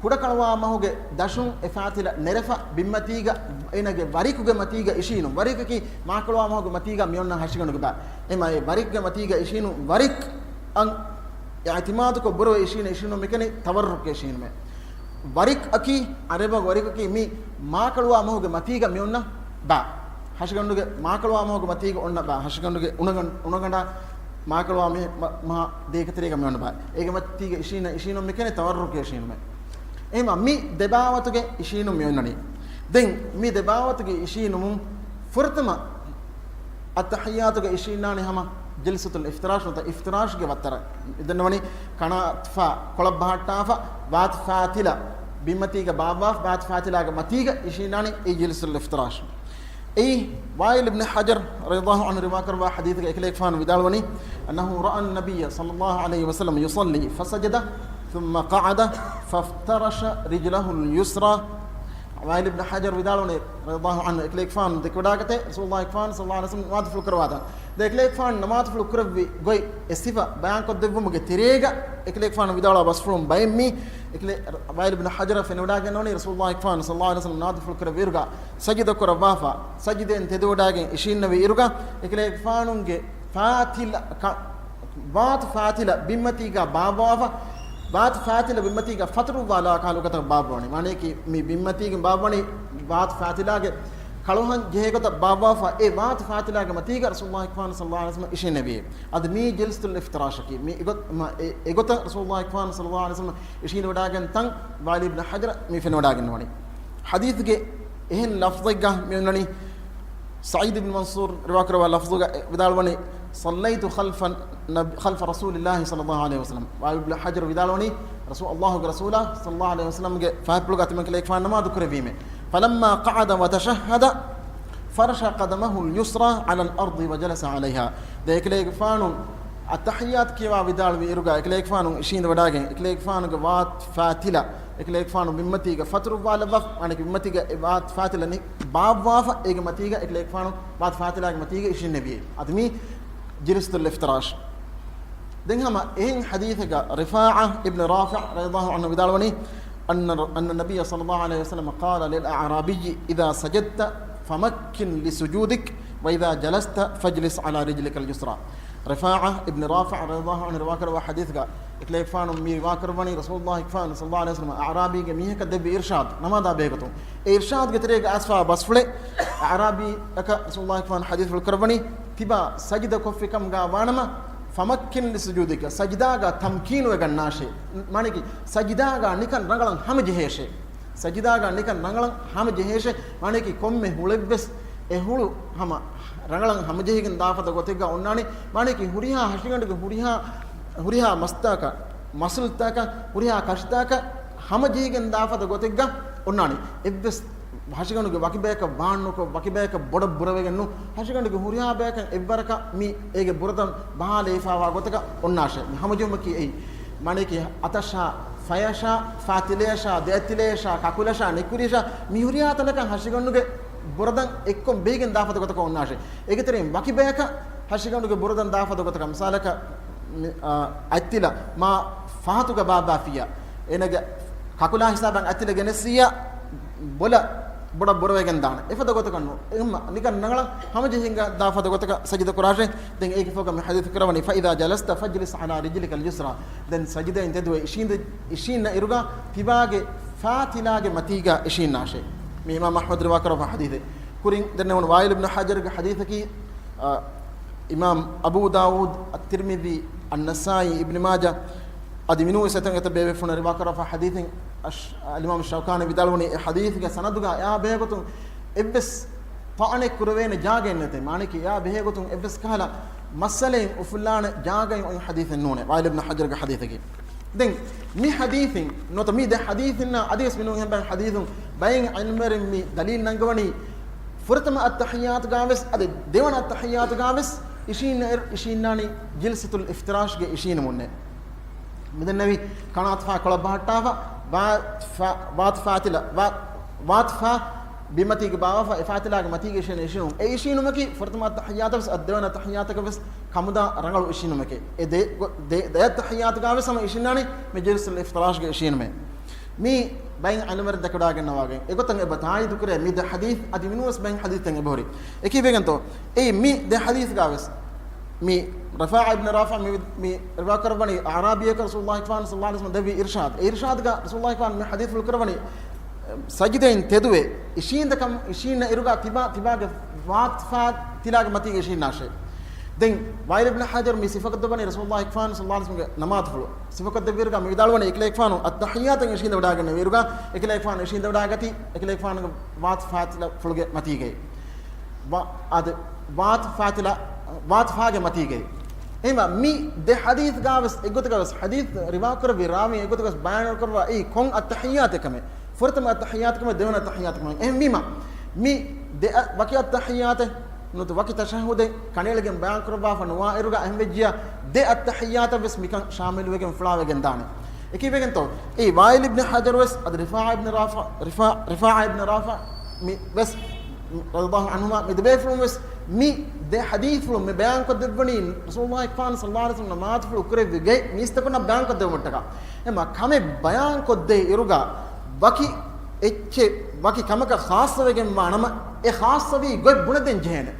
ކުޑަކަޅުވާ މަހުގެ ދަށުން އެ ފާތިލަ ނެރެފަ، ބިންމަތީގަ އޭނަގެ ވަރިކުގެ މަތީގަ އިށީނުން. ވަރިކަކީ މާކޮޅުވާ މަހުގެ މަތީގަ މިއޮންނަ ހަށިގަނޑުގެ ބާ. އެމަ އެ ވަރިކުގެ މަތީގަ އިށީނުން، ވަރިކް އަށް އިޢުތިމާދުކޮށް ބުރަވެ އިށީނެ އިށީނުން މިކަނި ތަވައްރުކްގެ އިށީނުމެއް. ވަރިކް އަކީ ޢަރަބަށް ވަރިކަކީ މި މާކޮޅުވާ މަހުގެ މަތީގަ މިއޮންނަ ބާ. ހަށިގަނޑުގެ މާކޮޅުވާ މަހުގެ މަތީގަ އޮންނަ ބާ. ހަށިގަނޑުގެ އުނަގަނޑު، އުނަގަނޑާ މާކޮޅުވާ މި މަ، މަ ދޭކަތެރޭގަ މިއޮންނަ ބާ. އޭގެ މަތީގަ އިށީނަ އިށީނުން މިކަނި ތަވައްރުކްގެ އިށީނުމެއް. އެހެމަ މި ދެބާވަތުގެ އިށީނުން މިއޮންނަނީ. ދެން މި ދެބާވަތުގެ އިށީނުމުން ފުރަތަމަ އައްތަޙިއްޔާތުގަ އިށީންނާނެ ހަމަ ޖިލްސަތުލް އިފްތިރާޝް ނުވަތަ އިފްތިރާޝްގެ ވައްތަރަށް. މިދަންނަވަނީ ކަނާތު ފާ ކޮޅަށް ބަހައްޓާފަ، ވާތު ފާތިލަ ބިންމަތީގަ ބާއްވާފަ، ވާތު ފާތިލާގެ މަތީގަ އިށީންނާނީ އެ ޖިލްސަތުލް އިފްތިރާޝް. އެއީ ވާއިލް އިބްނު ޙަޖަރު ރަޟިޔަﷲ ޢަންހު ރިވާކުރައްވާ ޙަދީޘެއް. އެކަލޭގެފާނު ވިދާޅުވަނީ، أنه رأى النبي صلى الله عليه وسلم يصلي فسجد ثم قعد فافترش رجله اليسرى. ވާއިލް އިބްނު ޙަޖަރު ވިދާޅުވަނީ ރަޟިޔަﷲ ޢަންހު، އެކަލޭގެފާނު ދެކެވަޑައިގަތޭ ރަސޫލުﷲ ފާން ޞައްލަﷲ ޢަލައިހި ވަސައްލަމަ ނަމާދުފުޅު ކުރައްވާތާ. ދެ އެކަލޭގެފާނު ނަމާދުފުޅު ކުރެއްވި ގޮތް އެ ސިފަ ބަޔާންކޮށްދެއްވުމުގެ ތެރޭގަ އެކަލޭގެފާނު ވިދާޅުވާ ބަސްފުޅުން ބައެއް މީ، އެކަލޭ، ވާއިލް އިބްނު ޙަޖަރަށް ފެނިވަޑައިގަންނަވަނީ ރަސޫލުﷲ ފާން ޞައްލަﷲ ޢަލައިހި ވަސައްލަމަ ނަމާދުފުޅު ކުރެއްވި އިރުގަ ސަޖިދަ ކުރައްވާފަ، ސަޖިދައިން ތެދުވެވަޑައިގެން އިށީންނެވި އިރުގަ އެކަލޭގެފާނުގެ ފާތިލަ، ކަ، ވާތު ފާތިލަ ބިންމަތީގަ ބާއްވާފަ، ވާތު ފާތިލަ ބިންމަތީގަ ފަތުރުއްވާލާ ކަހަލަ ގޮތަށް ބާއްވަވަނީ. މާނަޔަކީ މި ބިންމަތީގެ ބާއްވަވަނީ ވާތު ފާތިލާގެ ކަޅުހަން ޖެހޭ ގޮތަށް ބާއްވާފަ، އެ ވާތު ފާތިލާގެ މަތީގަ ރަސޫލުﷲ ފާނު ޞައްލަﷲ ޢަލައިހި ވަސައްލަމަ އިށީނެވި. އަދި މީ ޖަލްސަތުލް އިފްތިރާޝަކީ. މި އެގޮތް، މަ-، އެ-، އެގޮތަށް ރަސޫލުﷲ ފާނު ޞައްލަﷲ ޢަލައިހި ވަސައްލަމަ އިށީނދެވަޑާގެން ތަން ވާއިލް އިބްނު ޙަޖަރަށް މި ފެނިވަޑާގެންނަވަނީ. ޙަދީޘްގެ އެހެން ލަފްޒެއްގަ މި އޮންނަނީ، ސަޢީދު ބިން މަންޞޫރު ރިވާކުރައްވާ ލަފްޒުގަ ވިދާޅުވަނީ، صليت خلف النب-، خلف رسول الله صلى الله عليه وسلم. ވާއިލް އިބްނު ޙަޖަރު ވިދާޅުވަނީ، ރަސޫލު، ﷲގެ ރަސޫލާ ޞައްލަﷲ ޢަލައިހި ވަސައްލަމްގެ ފަހަތްޕުޅުގަ ތިމަން ކަލޭގެފާނު ނަމާދު ކުރެއްވީމޭ. فلما قعد وتشهد فرش قدمه اليسرى على الأرض وجلس عليها. ދެން އެކަލޭގެފާނު އައްތަޙިއްޔާތު ކިޔަވާ ވިދާޅުވި އިރުގަ، އެކަލޭގެފާނު އިށީނދެވަޑާގެން، އެކަލޭގެފާނުގެ ވާތު ފާތިލަ އެކަލޭގެފާނު ބިންމަތީގަ ފަތުރުއްވާލައްވާ، މާނަޔަކީ ބިންމަތީގަ އެ ވާތު ފާތިލަ ނި-، ބާއްވާފަ، އޭގެ މަތީގަ އެކަލޭގެފާނު ވާތު ފާތިލާގެ މަތީގަ އިށީނެވި. އަދި މީ ޖަލްސަތުލް އިފްތިރާޝް. ދެން ހަމަ އެހެން ޙަދީޘެއްގަ ރިފާޢަ އިބްނު ރާފިޢު ރަޟިޔަﷲ ޢަންހު ވިދާޅުވަނީ، أن، أن النبي صلى الله عليه وسلم قال للأعرابي إذا سجدت فمكن لسجودك وإذا جلست فاجلس على رجلك اليسرى. ރިފާޢަ އިބްނު ރާފިޢު ރަޟިޔަﷲ ޢަންހު ރިވާކުރައްވާ ޙަދީޘްގަ އެކަލޭގެފާނު މި ރިވާކުރައްވަނީ، ރަސޫލުﷲ ފާނު ޞައްލަﷲ ޢަލައިހި ވަސައްލަމަ އަޢްރާބީގެ މީހަކަށް ދެއްވި އިރްޝާދު، ނަމާދާ ބެހޭގޮތުން. އެ އިރްޝާދުގެ ތެރޭގަ އައިސްފާ ބަސްފުޅެއް، އަޢްރާބީއަކަށް ރަސޫލުﷲ ފާނު ޙަދީޘްފުޅު ކުރައްވަނީ، ތިބާ ސަޖިދަ ކޮށްފި ކަމުގަ ވާނަމަ، فمكن لسجودك، ސަޖިދާގަ ތަމްކީނުވެގަންނާށޭ. މާނަޔަކީ ސަޖިދާގަ ނިކަން ރަނގަޅަށް ހަމަޖެހޭށޭ. ސަޖިދާގަ ނިކަން ރަނގަޅަށް ހަމަޖެހޭށޭ. މާނަޔަކީ ކޮންމެ ހުޅެއްވެސް އެ ހުޅު ހަމަ ރަނގަޅަށް ހަމަޖެހިގެން ދާފަދަ ގޮތެއްގަ އޮންނާނީ. މާނަޔަކީ ހުރިހާ ހަށިގަނޑުގެ ހުރިހާ، ހުރިހާ މަސްތަކަށް، މަސްލްތަކަށް، ހުރިހާ ކަށިތަކަށް ހަމަޖެހިގެން ދާފަދަ ގޮތެއްގަ އޮންނާނީ. އެއްވެސް ހަށިގަނޑުގެ ވަކި ބަޔަކަށް ވާންނުކޮށް، ވަކި ބަޔަކަށް ބޮޑަށް ބުރަވެގެން ނޫން. ހަށިގަނޑުގެ ހުރިހާ ބަޔަކަށް އެއްވަރަކަށް މި އޭގެ ބުރަދަން ބަހާލައިފާވާ ގޮތަކަށް އޮންނާށޭ. މި ހަމަޖެހުމަކީ އެއީ. މާނަޔަކީ އަތަށާ، ފަޔަށާ، ފާތިލަޔަށާ، ދެއަތްތިލަޔަށާ، ކަކުލަށާ، ނިކުރިޔަށާ، މި ހުރިހާ ތަނަކަށް ހަށިގަނޑުގެ ބުރަދަން އެއްކޮށް ބެހިގެން ދާފަދަ ގޮތަކަށް އޮންނާށޭ. އޭގެ ތެރެއިން ވަކި ބަޔަކަށް ހަށިގަނޑުގެ ބުރަދަން ދާފަދަ ގޮތަކަށް، މިސާލަކަށް، މި، އަ، އަތްތިލަ މާ ފަހަތުގަ ބާއްވާފިއްޔާ، އޭނަގެ ކަކުލާ ހިސާބަށް އަތްތިލަ ގެނެސްފިއްޔާ، ބޮލަށް ބޮޑަށް ބުރަވެގެން ދާނެ. އެފަދަ ގޮތަކަށް ނޫން. އެހެންމަ ނިކަން ރަނގަޅަށް ހަމަޖެހިގެން ދާފަދަ ގޮތަކަށް ސަޖިދަ ކުރާށޭ. ދެން އޭގެ ފަހުގަ މި ޙަދީޘް ކުރައްވަނީ، فإذا جلست فاجلس على رجلك اليسرى. ދެން ސަޖިދައިން ތެދުވެ އިށީނދެ-، އިށީންނަ އިރުގަ ތިބާގެ ފާތިލާގެ މަތީގަ އިށީންނާށޭ. މި އިމާމް އަޙްމަދު ރިވާކުރައްވާ ޙަދީޘެއް. ކުރިން ދެންނެވުނު ވާއިލް އިބްނު ޙަޖަރުގެ ޙަދީޘަކީ، އަ، އިމާމް އަބޫ ދާވޫދު، އައްތިރްމިޛީ، އައްނަސާއީ، އިބްނު މާޖަ، އަދި މިނޫން އެތަން އެތައް ބޭބޭފުޅުން ރިވާކުރައްވާ ޙަދީޘެއް. އަށް-، އަލްއިމާމް ޝައުކާނީ ވިދާޅުވަނީ، އެ ޙަދީޘްގެ ސަނަދުގަ އެއާ ބެހޭގޮތުން އެއްވެސް ޠަޢަނެއް ކުރެވޭނެ ޖާގައެއް ނެތޭ. މާނައަކީ އެއާ ބެހޭގޮތުން އެއްވެސް ކަހަލަ މައްސަލައެއް އުފުއްލާނެ ޖާގައެއް އޮތް ޙަދީޘެއް ނޫނޭ، ވާއިލް އިބްނު ޙަޖަރުގެ ޙަދީޘަކީ. ދެން މި ޙަދީޘިން ނުވަތަ މި ދެ ޙަދީޘިންނާ އަދިވެސް މިނޫން ހެން ބައި ޙަދީޘުން ބައެއް ޢިލްމުވެރިން މި ދަލީލް ނަންގަވަނީ، ފުރަތަމަ އައްތަޙިއްޔާތުގާވެސް އަދި ދެވަނަ އައްތަޙިއްޔާތުގާވެސް އިށީންނަ-، އިށީންނާނީ ޖަލްސަތުލް އިފްތިރާޝްގެ އިށީނުމުންނޭ. މިދެންނެވި ކަނާތުފާ ކޮޅަށް ބަހައްޓާފަ، ވާތުފާ، ވާތުފާތިލަ، ވާ-، ވާތުފާ ބިމަތީގެ ބާވާފަ، އެ ފާތިލާގެ މަތީގެ އިށީން އިށީނުން. އެ އިށީނުމަކީ ފުރަތަމަ އައްތަޙިއްޔާތަށް ވެސް އަދި ދެވަނަ އައްތަޙިއްޔާތަކަށް ވެސް ކަމުދާ ރަނގަޅު އިށީނުމެކޭ. އެ ދެ، ދެ، ދެ އައްތަޙިއްޔާތުގާ ވެސް ހަމަ އިށީންނާނީ މި ޖަލްސަތުލް އިފްތިރާޝްގެ އިށީނުމޭ. މީ ބައެއް ޢިލްމުވެރިން ދެކެވަޑާގަންނަވާގެން އެގޮތަށް އެބަ ތާއީދު ކުރޭ. މި ދެ ޙަދީޘް އަދި މިނޫން ވެސް ބައެއް ޙަދީޘްތައް އެބަހުރި. އެކީ ވެގެންތޯ؟ އެއީ މި ދެ ޙަދީޘްގާ ވެސް މި ރިފާޢަ އިބްނު ރާފިޢު މި، މި ރިވާ ކުރައްވަނީ އަޢްރާބީއަކަށް ރަސޫލުﷲ ޞައްލަﷲ ޢަލައިހި ވަސައްލަމަ ދެއްވި އިރްޝާދު. އެ އިރްޝާދުގަ ރަސޫލުﷲ މި ޙަދީޘްފުޅު ކުރައްވަނީ، ސަޖިދައިން ތެދުވެ، އިށީނދަކަމް، އިށީންނަ އިރުގަ ތިބާ، ތިބާގެ ވާތުފާތިލާގެ މަތީގަ އިށީންނާށޭ. ދެން ވާއިލް އިބްނު ޙަޖަރު މި ސިފަކޮށްދެއްވަނީ ރަސޫލުﷲ ޞައްލަﷲ ޢަލައިހި ވަސައްލަމަގެ ނަމާދުފުޅު ސިފަކޮށްދެއްވިއިރުގަ މި ވިދާޅުވަނީ އެކަލޭގެފާނު އައްތަޙިއްޔާތަށް އިށީނދެވަޑާގެންނެވިއިރުގަ އެކަލޭގެފާނު އިށީނދެވަޑާގަތީ އެކަލޭގެފާނުގެ ވާތުފާތިލަފުޅުގެ މަތީގައި. ވާ-، އަދި ވާތުފާތިލަ، ވާތުފާގެ މަތީގައި. އެހެންވީމަ މި ދެ ޙަދީޘްގާވެސް އެއްގޮތަކަށް ވެސް ޙަދީޘް ރިވާކުރެއްވި ރާވީ އެއްގޮތަކަށް ވެސް ބަޔާންކުރައްވާ އެއީ ކޮން އައްތަޙިއްޔާތެއްކަމެއް. ފުރަތަމަ އައްތަޙިއްޔާތުކަމެއް، ދެވަނަ އައްތަޙިއްޔާތުކަމެއް. އެހެންވީމަ މި ދެ އަ-، ވަކި އައްތަޙިއްޔާތެއް ނުވަތަ ވަކި ތަޝައްހުދެއް ކަނޑައެޅިގެން ބަޔާންކުރައްވާފަ ނުވާ އިރުގަ އެހެންވެއްޖިޔާ ދެ އައްތަޙިއްޔާތަށް ވެސް މިކަން ޝާމިލުވެގެން ފުޅާވެގެން ދާނެ. އެކީވެގެންތޯ؟ އެއީ ވާއިލް އިބްނު ޙަޖަރު ވެސް އަދި ރިފާޢަ އިބްނު ރާފިޢު، ރިފާ-، ރިފާޢަ އިބްނު ރާފިޢު މި ވެސް ރަޟިޔަﷲ ޢަންހުމާ މި ދެބޭފުޅުން ވެސް މި ދެ ޙަދީޘްފުޅުން މި ބަޔާންކޮށްދެއްވަނީ ރަސޫލުﷲ ޞައްލަﷲ ޢަލައިހި ވަސައްލަމަ ނަމާދުފުޅު ކުރެއްވި ގޮތް މީސްތަކުންނަށް ބަޔާންކޮށްދެވުމަށްޓަކާ. އެމަ ކަމެއް ބަޔާންކޮށްދޭ އިރުގަ ވަކި އެއްޗެއް، ވަކި ކަމަކަށް ޚާއްޞަވެގެންވާ ނަމަ، އެ ޚާއްޞަވީ ގޮތް ބުނެދޭން ޖެހޭނެ.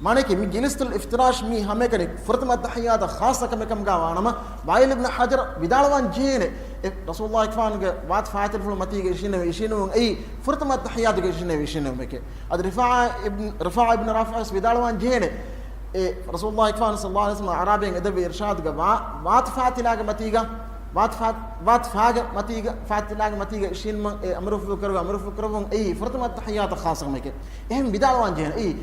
މާނައަކީ މި ޖަލްސަތުލް އިފްތިރާޝް މީ ހަމައެކަނި ފުރަތަމަ އައްތަޙިއްޔާތަށް ޚާއްޞަ ކަމެއް ކަމުގަ ވާނަމަ، ވާއިލް އިބްނު ޙަޖަރު ވިދާޅުވާން ޖެހޭނެ، އެ ރަސޫލުﷲ ގެފާނުގެ ވާތު ފާތިލްފުޅު މަތީގަ އިށީނެވި އިށީނުވުން އެއީ ފުރަތަމަ އައްތަޙިއްޔާތުގަ އިށީނެވި އިށީނުވުމެކޭ. އަދި ރިފާޢާ އިބްނު، ރިފާޢާ އިބްނު ރާފިޢު ވެސް ވިދާޅުވާން ޖެހޭނެ، އެ ރަސޫލުﷲ ގެފާނު ޞައްލަﷲ ޢަލައިހި ވަސައްލަމަ އަޢުރާބީން އެދެއްވި އިރުޝާދުގަ ވާ، ވާތު ފާތިލާގެ މަތީގަ، ވާތު ފާ، ވާތު ފާގެ މަތީގަ، ފާތިލާގެ މަތީގަ އިށީނުމަށް އެ އަމުރު ފުޅު ކުރެވި، އަމުރު ފުޅު ކުރެވުން އެއީ ފުރަތަމަ އައްތަޙިއްޔާތަށް ޚާއްޞަ ކަމެކޭ. އެހެން ވިދާޅުވާން ޖެހޭނެ. އެއީ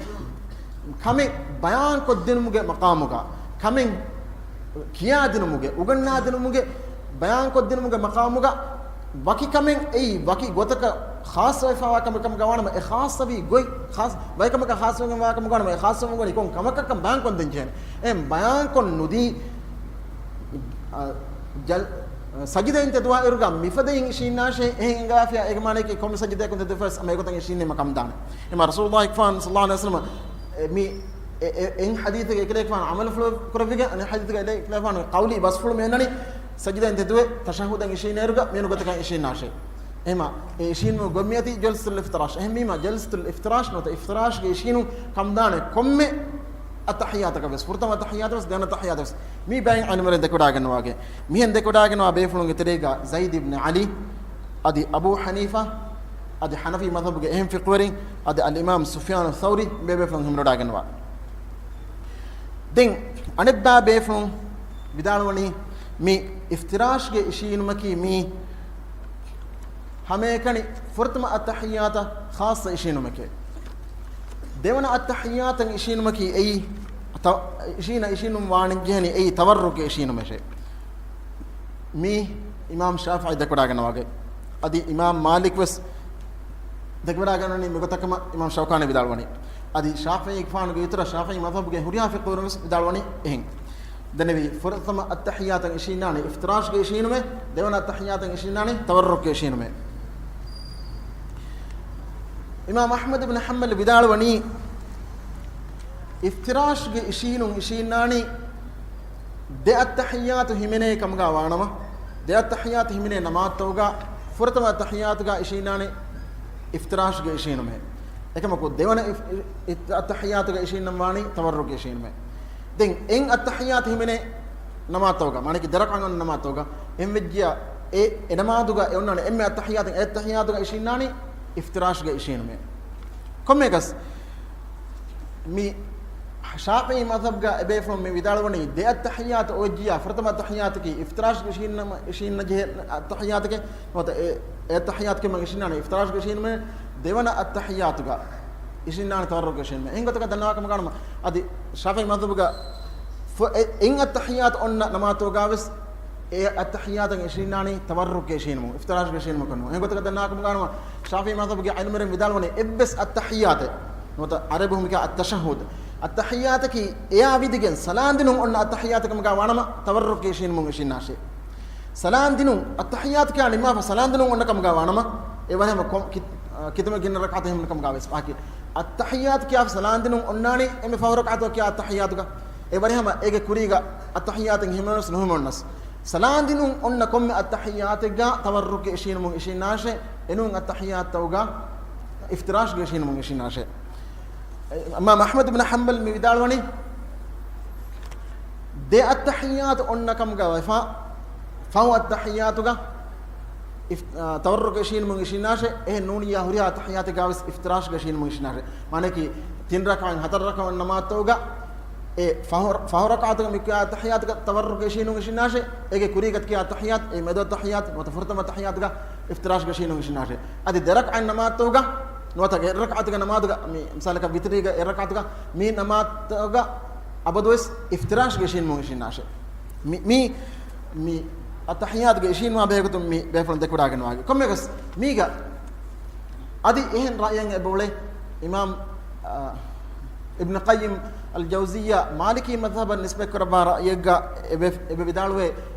ކަމެއް ބަޔާން ކޮށްދިނުމުގެ މަޤާމުގަ، ކަމެއް ކިޔާދިނުމުގެ، އުގަންނާދިނުމުގެ، ބަޔާން ކޮށްދިނުމުގެ މަޤާމުގަ ވަކި ކަމެއް އެއީ ވަކި ގޮތަކަށް ޚާއްޞަވެފައިވާ ކަމެއް ކަމުގަ ވާނަމަ، އެ ޚާއްޞަވީ ގޮތް، ޚާއްޞަ، ވަކި ކަމަކަށް ޚާއްޞަވެގެން ވާ ކަމުގަ ވާނަމަ، އެ ޚާއްޞަވުން ވަނީ ކޮން ކަމަކަށްކަން ބަޔާން ކޮށްދޭން ޖެހޭނެ. އެހެން ބަޔާން ކޮށް ނުދީ، އަ، ޖަލް، ސަޖިދައިން ތެދުވާ އިރުގަ މިފަދައިން އިށީންނާށޭ، އެހެން އެނގާފިޔާ އޭގެ މާނައަކީ ކޮންމެ ސަޖިދައަކުން ތެދުވެފަވެސް އަމަ އެގޮތަށް އިށީންނީމަ ކަމުދާނެ. އެމާ ރަސޫލުﷲ ގެފާނު ޞައްލަﷲ ޢަލައިހި ވަސައްލަމަ، އެ، މި، އެ، އެ، އެއް ޙަދީޘެއްގަ އެކަލޭގެފާނު ޢަމަލުފުޅު ކުރެވިގެން، އަނެއް ޙަދީޘެއްގަ އެކަލޭގެފާނު ޤައުލީ ބަސްފުޅު މި އޮންނަނީ، ސަޖިދައިން ތެދުވެ ތަޝައްހުދަށް އިށީންނަ އިރުގަ މިއޮންނަ ގޮތަކަށް އިށީންނާށޭ. އެހެމާ، އެ އިށީނުމުގެ ގޮތް މިއޮތީ ޖަލްސަތުލް އިފްތިރާޝް. އެހެންވީމަ، ޖަލްސަތުލް އިފްތިރާޝް ނުވަތަ އިފްތިރާޝްގެ އިށީނުން ކަމުދާނެ ކޮންމެ އައްތަޙިއްޔާތަކަށް ވެސް، ފުރަތަމަ އައްތަޙިއްޔާތަށް ވެސް، ދެވަނަ އައްތަޙިއްޔާތަށް ވެސް. މީ ބައެއް ޢިލްމުވެރިން ދެކެވަޑައިގަންނަވާގެ. މިހެން ދެކެވަޑައިގަންނަވާ ބޭފުޅުންގެ ތެރޭގަ ޒައިދު އިބްނު ޢަލީ، އަދި އަބޫ ޙަނީފާ، އަދި ޙަނަފީ މަޛްހަބުގެ އެހެން ފިޤުހުވެރިން، އަދި އަލްއިމާމް ސުފްޔާނު ޘައުރީ، މި ބޭފުޅުން ހިމެނިވަޑައިގަންނަވާ. ދެން އަނެއްބައި ބޭފުޅުން ވިދާޅުވަނީ، މި އިފްތިރާޝްގެ އިށީނުމަކީ މީ ހަމައެކަނި ފުރަތަމަ އައްތަޙިއްޔާތަށް ޚާއްޞަ އިށީނުމެކޭ. ދެވަނަ އައްތަޙިއްޔާތަށް އިށީނުމަކީ އެއީ، ތަ، އިށީނަ އިށީނުން ވާނެ ޖެހެނީ އެއީ ތަވައްރުކްގެ އިށީނުމެކޭ. މީ އިމާމް ޝާފިޢީ ދެކެވަޑައިގަންނަވާގެ. އަދި އިމާމް މާލިކް ވެސް ދެކެވަޑައިގަންނަވަނީ މިގޮތަކަށް ކަމަށް އިމާމް ޝައުކާނީ ވިދާޅުވަނީ. އަދި ޝާފިޢީގެފާނުގެ އިތުރަށް ޝާފިޢީ މަޛްހަބުގެ ހުރިހާ ފިޤުހުވެރިން ވެސް ވިދާޅުވަނީ އެހެން. ދެންނެވި ފުރަތަމަ އައްތަޙިއްޔާތަށް އިށީންނާނީ އިފްތިރާޝްގެ އިށީނުމޭ، ދެވަނަ އައްތަޙިއްޔާތަށް އިށީންނާނީ ތަވައްރުކްގެ އިށީނުމޭ. އިމާމް އަޙްމަދު ބިން ޙަންބަލް ވިދާޅުވަނީ، އިފްތިރާޝްގެ އިށީނުން އިށީންނާނީ ދެ އައްތަޙިއްޔާތު ހިމެނޭ ކަމުގަ ވާނަމަ، ދެ އައްތަޙިއްޔާތު ހިމެނޭ ނަމާދުތަކުގަ ފުރަތަމަ އައްތަޙިއްޔާތުގަ އިށީންނާނީ އިފްތިރާޝްގެ އިށީނުމޭ. އެކަމަކު ދެވަނަ އިފް، އި، އައްތަޙިއްޔާތުގަ އިށީންނަން ވާނީ ތަވައްރުކްގެ އިށީނުމޭ. ދެން އެއް އައްތަޙިއްޔާތު ހިމެނޭ ނަމާދުތަކުގަ، މާނައަކީ ދެ ރަކްޢަތް އޮންނަ ނަމާދުތަކުގަ، އެހެންވެއްޖިއްޔާ އެ، އެ ނަމާދުގަ އެ އޮންނާނެ އެންމެ އައްތަޙިއްޔާތު، އެއް އައްތަޙިއްޔާތުގަ އިށީންނާނީ އިފްތިރާޝްގެ އިށީނުމޭ. ކޮންމެއަކަސް މި ޝާފިޢީ މަޛްހަބުގަ އެބޭފުޅުން މި ވިދާޅުވަނީ ދެ އައްތަޙިއްޔާތު އޮވެއްޖިއްޔާ ފުރަތަމަ އައްތަޙިއްޔާތަކީ އިފްތިރާޝްގެ އިށީންނަމަ، އިށީންނަ ޖެހޭ އައްތަޙިއްޔާތަކޭ، ނުވަތަ އެ، އެ އައްތަޙިއްޔާތު ކަމަށް އިށީންނާނީ އިފްތިރާޝްގެ އިށީނުމޭ، ދެވަނަ އައްތަޙިއްޔާތުގަ އިށީންނާނީ ތަވައްރުކްގެ އިށީނުމޭ. އެހެން ގޮތަކަށް ދަންނަވާ ކަމުގަ ވާނަމަ، އަދި ޝާފިޢީ މަޛްހަބުގަ ފު، އެ، އެއް އައްތަޙިއްޔާތު އޮންނަ ނަމާދުތަކުގަ ވެސް އެ އައްތަޙިއްޔާތަށް އިށީންނާނީ ތަވައްރުކްގެ އިށީނުމުން، އިފްތިރާޝްގެ އިށީނުމަކަށް ނޫން. އެހެން ގޮތަކަށް ދަންނަވާ ކަމުގަ ވާނަމަ، ޝާފިޢީ މަޛްހަބުގެ ޢިލްމުވެރިން ވިދާޅުވަނީ އެއްވެސް އައްތަޙިއްޔާތެއް ނުވަތަ ޢަރަބި ބުހުމަކީ އައްތަޝައްހުދު. އައްތަޙިއްޔާތަކީ އެއާ ވިދިގެން ސަލާންދިނުން އޮންނަ އައްތަޙިއްޔާތެއް ކަމުގަ ވާނަމަ ތަވައްރުކްގެ އިށީނުމުން އިށީންނާށޭ. ސަލާންދިނުން، އައްތަޙިއްޔާތު ކިޔާ ނިންމާފަ ސަލާންދިނުން އޮންނަ ކަމުގަ ވާނަމަ، އެ ވަރަށް ހަމަ ކޮ، ކި، އަ، ކިތަންމެ ގިނަ ރަކްޢަތެއް ހިމެނުނު ކަމުގަ ވެސް. އައްތަޙިއްޔާތު ކިޔާފަ ސަލާންދިނުން އޮންނާނީ އެންމެ ފަހު ރަކްޢަތަކަށް ކިޔާ އައްތަޙިއްޔާތުގަ. އެ ވަރަށް ހަމަ އޭގެ ކުރީގަ އައްތަޙިއްޔާތެއް ހިމެނުނަސް ނުހިމެނުނަސް، ސަލާންދިނުން އޮންނަ ކޮންމެ އައްތަޙިއްޔާތެއްގަ ތަވައްރުކްގެ އިށީނުމުން އިށީންނާށޭ. އެނޫން އައްތަޙިއްޔާތުގަ އިފްތިރާޝްގެ އިށީނުމުން އިށީންނާށޭ. އިމާމް އަޙްމަދު ބިން ޙަންބަލް މި ވިދާޅުވަނީ، ދެ އައްތަޙިއްޔާތު އޮންނަ ކަމުގަ ވެފަ، ފަހު އައްތަޙިއްޔާތުގަ އިފް، އާ، ތަވައްރުކްގެ އިށީނުމުން އިށީންނާށޭ. އެހެން ނޫނިއްޔާ ހުރިހާ އައްތަޙިއްޔާތެއްގަ ވެސް އިފްތިރާޝްގެ އިށީނުމުން އިށީންނާށޭ. މާނައަކީ، ތިން ރަކްޢަތް، ހަތަރު ރަކްޢަތް ނަމާދުތަކުގަ އެ ފަހު، ފަހު ރަކްޢަތުގަ މި ކިޔާ އައްތަޙިއްޔާތުގަ ތަވައްރުކްގެ އިށީނުމުން އިށީންނާށޭ. އޭގެ ކުރީގަ ކިޔާ އައްތަޙިއްޔާތު، އެ މެދު އައްތަޙިއްޔާތު، ނުވަތަ ފުރަތަމަ އައްތަޙިއްޔާތުގަ އިފްތިރާޝްގެ އިށީނުމުން އިށީންނާށޭ. އަދި ދެ ރަކްޢަތް ނަމާދުތަކުގަ، ނުވަތަ އެއް ރަކްޢަތުގެ ނަމާދުގަ، މި މިސާލަކަށް ވިތުރީގެ އެއް ރަކްޢަތުގަ، މި ނަމާދުތަކުގަ އަބަދުވެސް އިފްތިރާޝްގެ އިށީނުމުން އިށީންނާށޭ. މި، މި، މި އައްތަޙިއްޔާތުގެ އިށީނުވާ ބެހޭގޮތުން މި ބޭފުޅުން ދެކެވަޑައިގަންނަވާގެ. ކޮންމެއަކަސް މީގަ އަދި އެހެން ރައްޔެއް އެބައުޅޭ. އިމާމް، އާ، އިބްނު ޤައްޔިމް އަލް ޖައުޒިއްޔާ މާލިކީ މަޛްހަބަށް ނިސްބަތްކުރައްވާ ރައްޔެއްގަ އެބަ، އެބަ ވިދާޅުވޭ،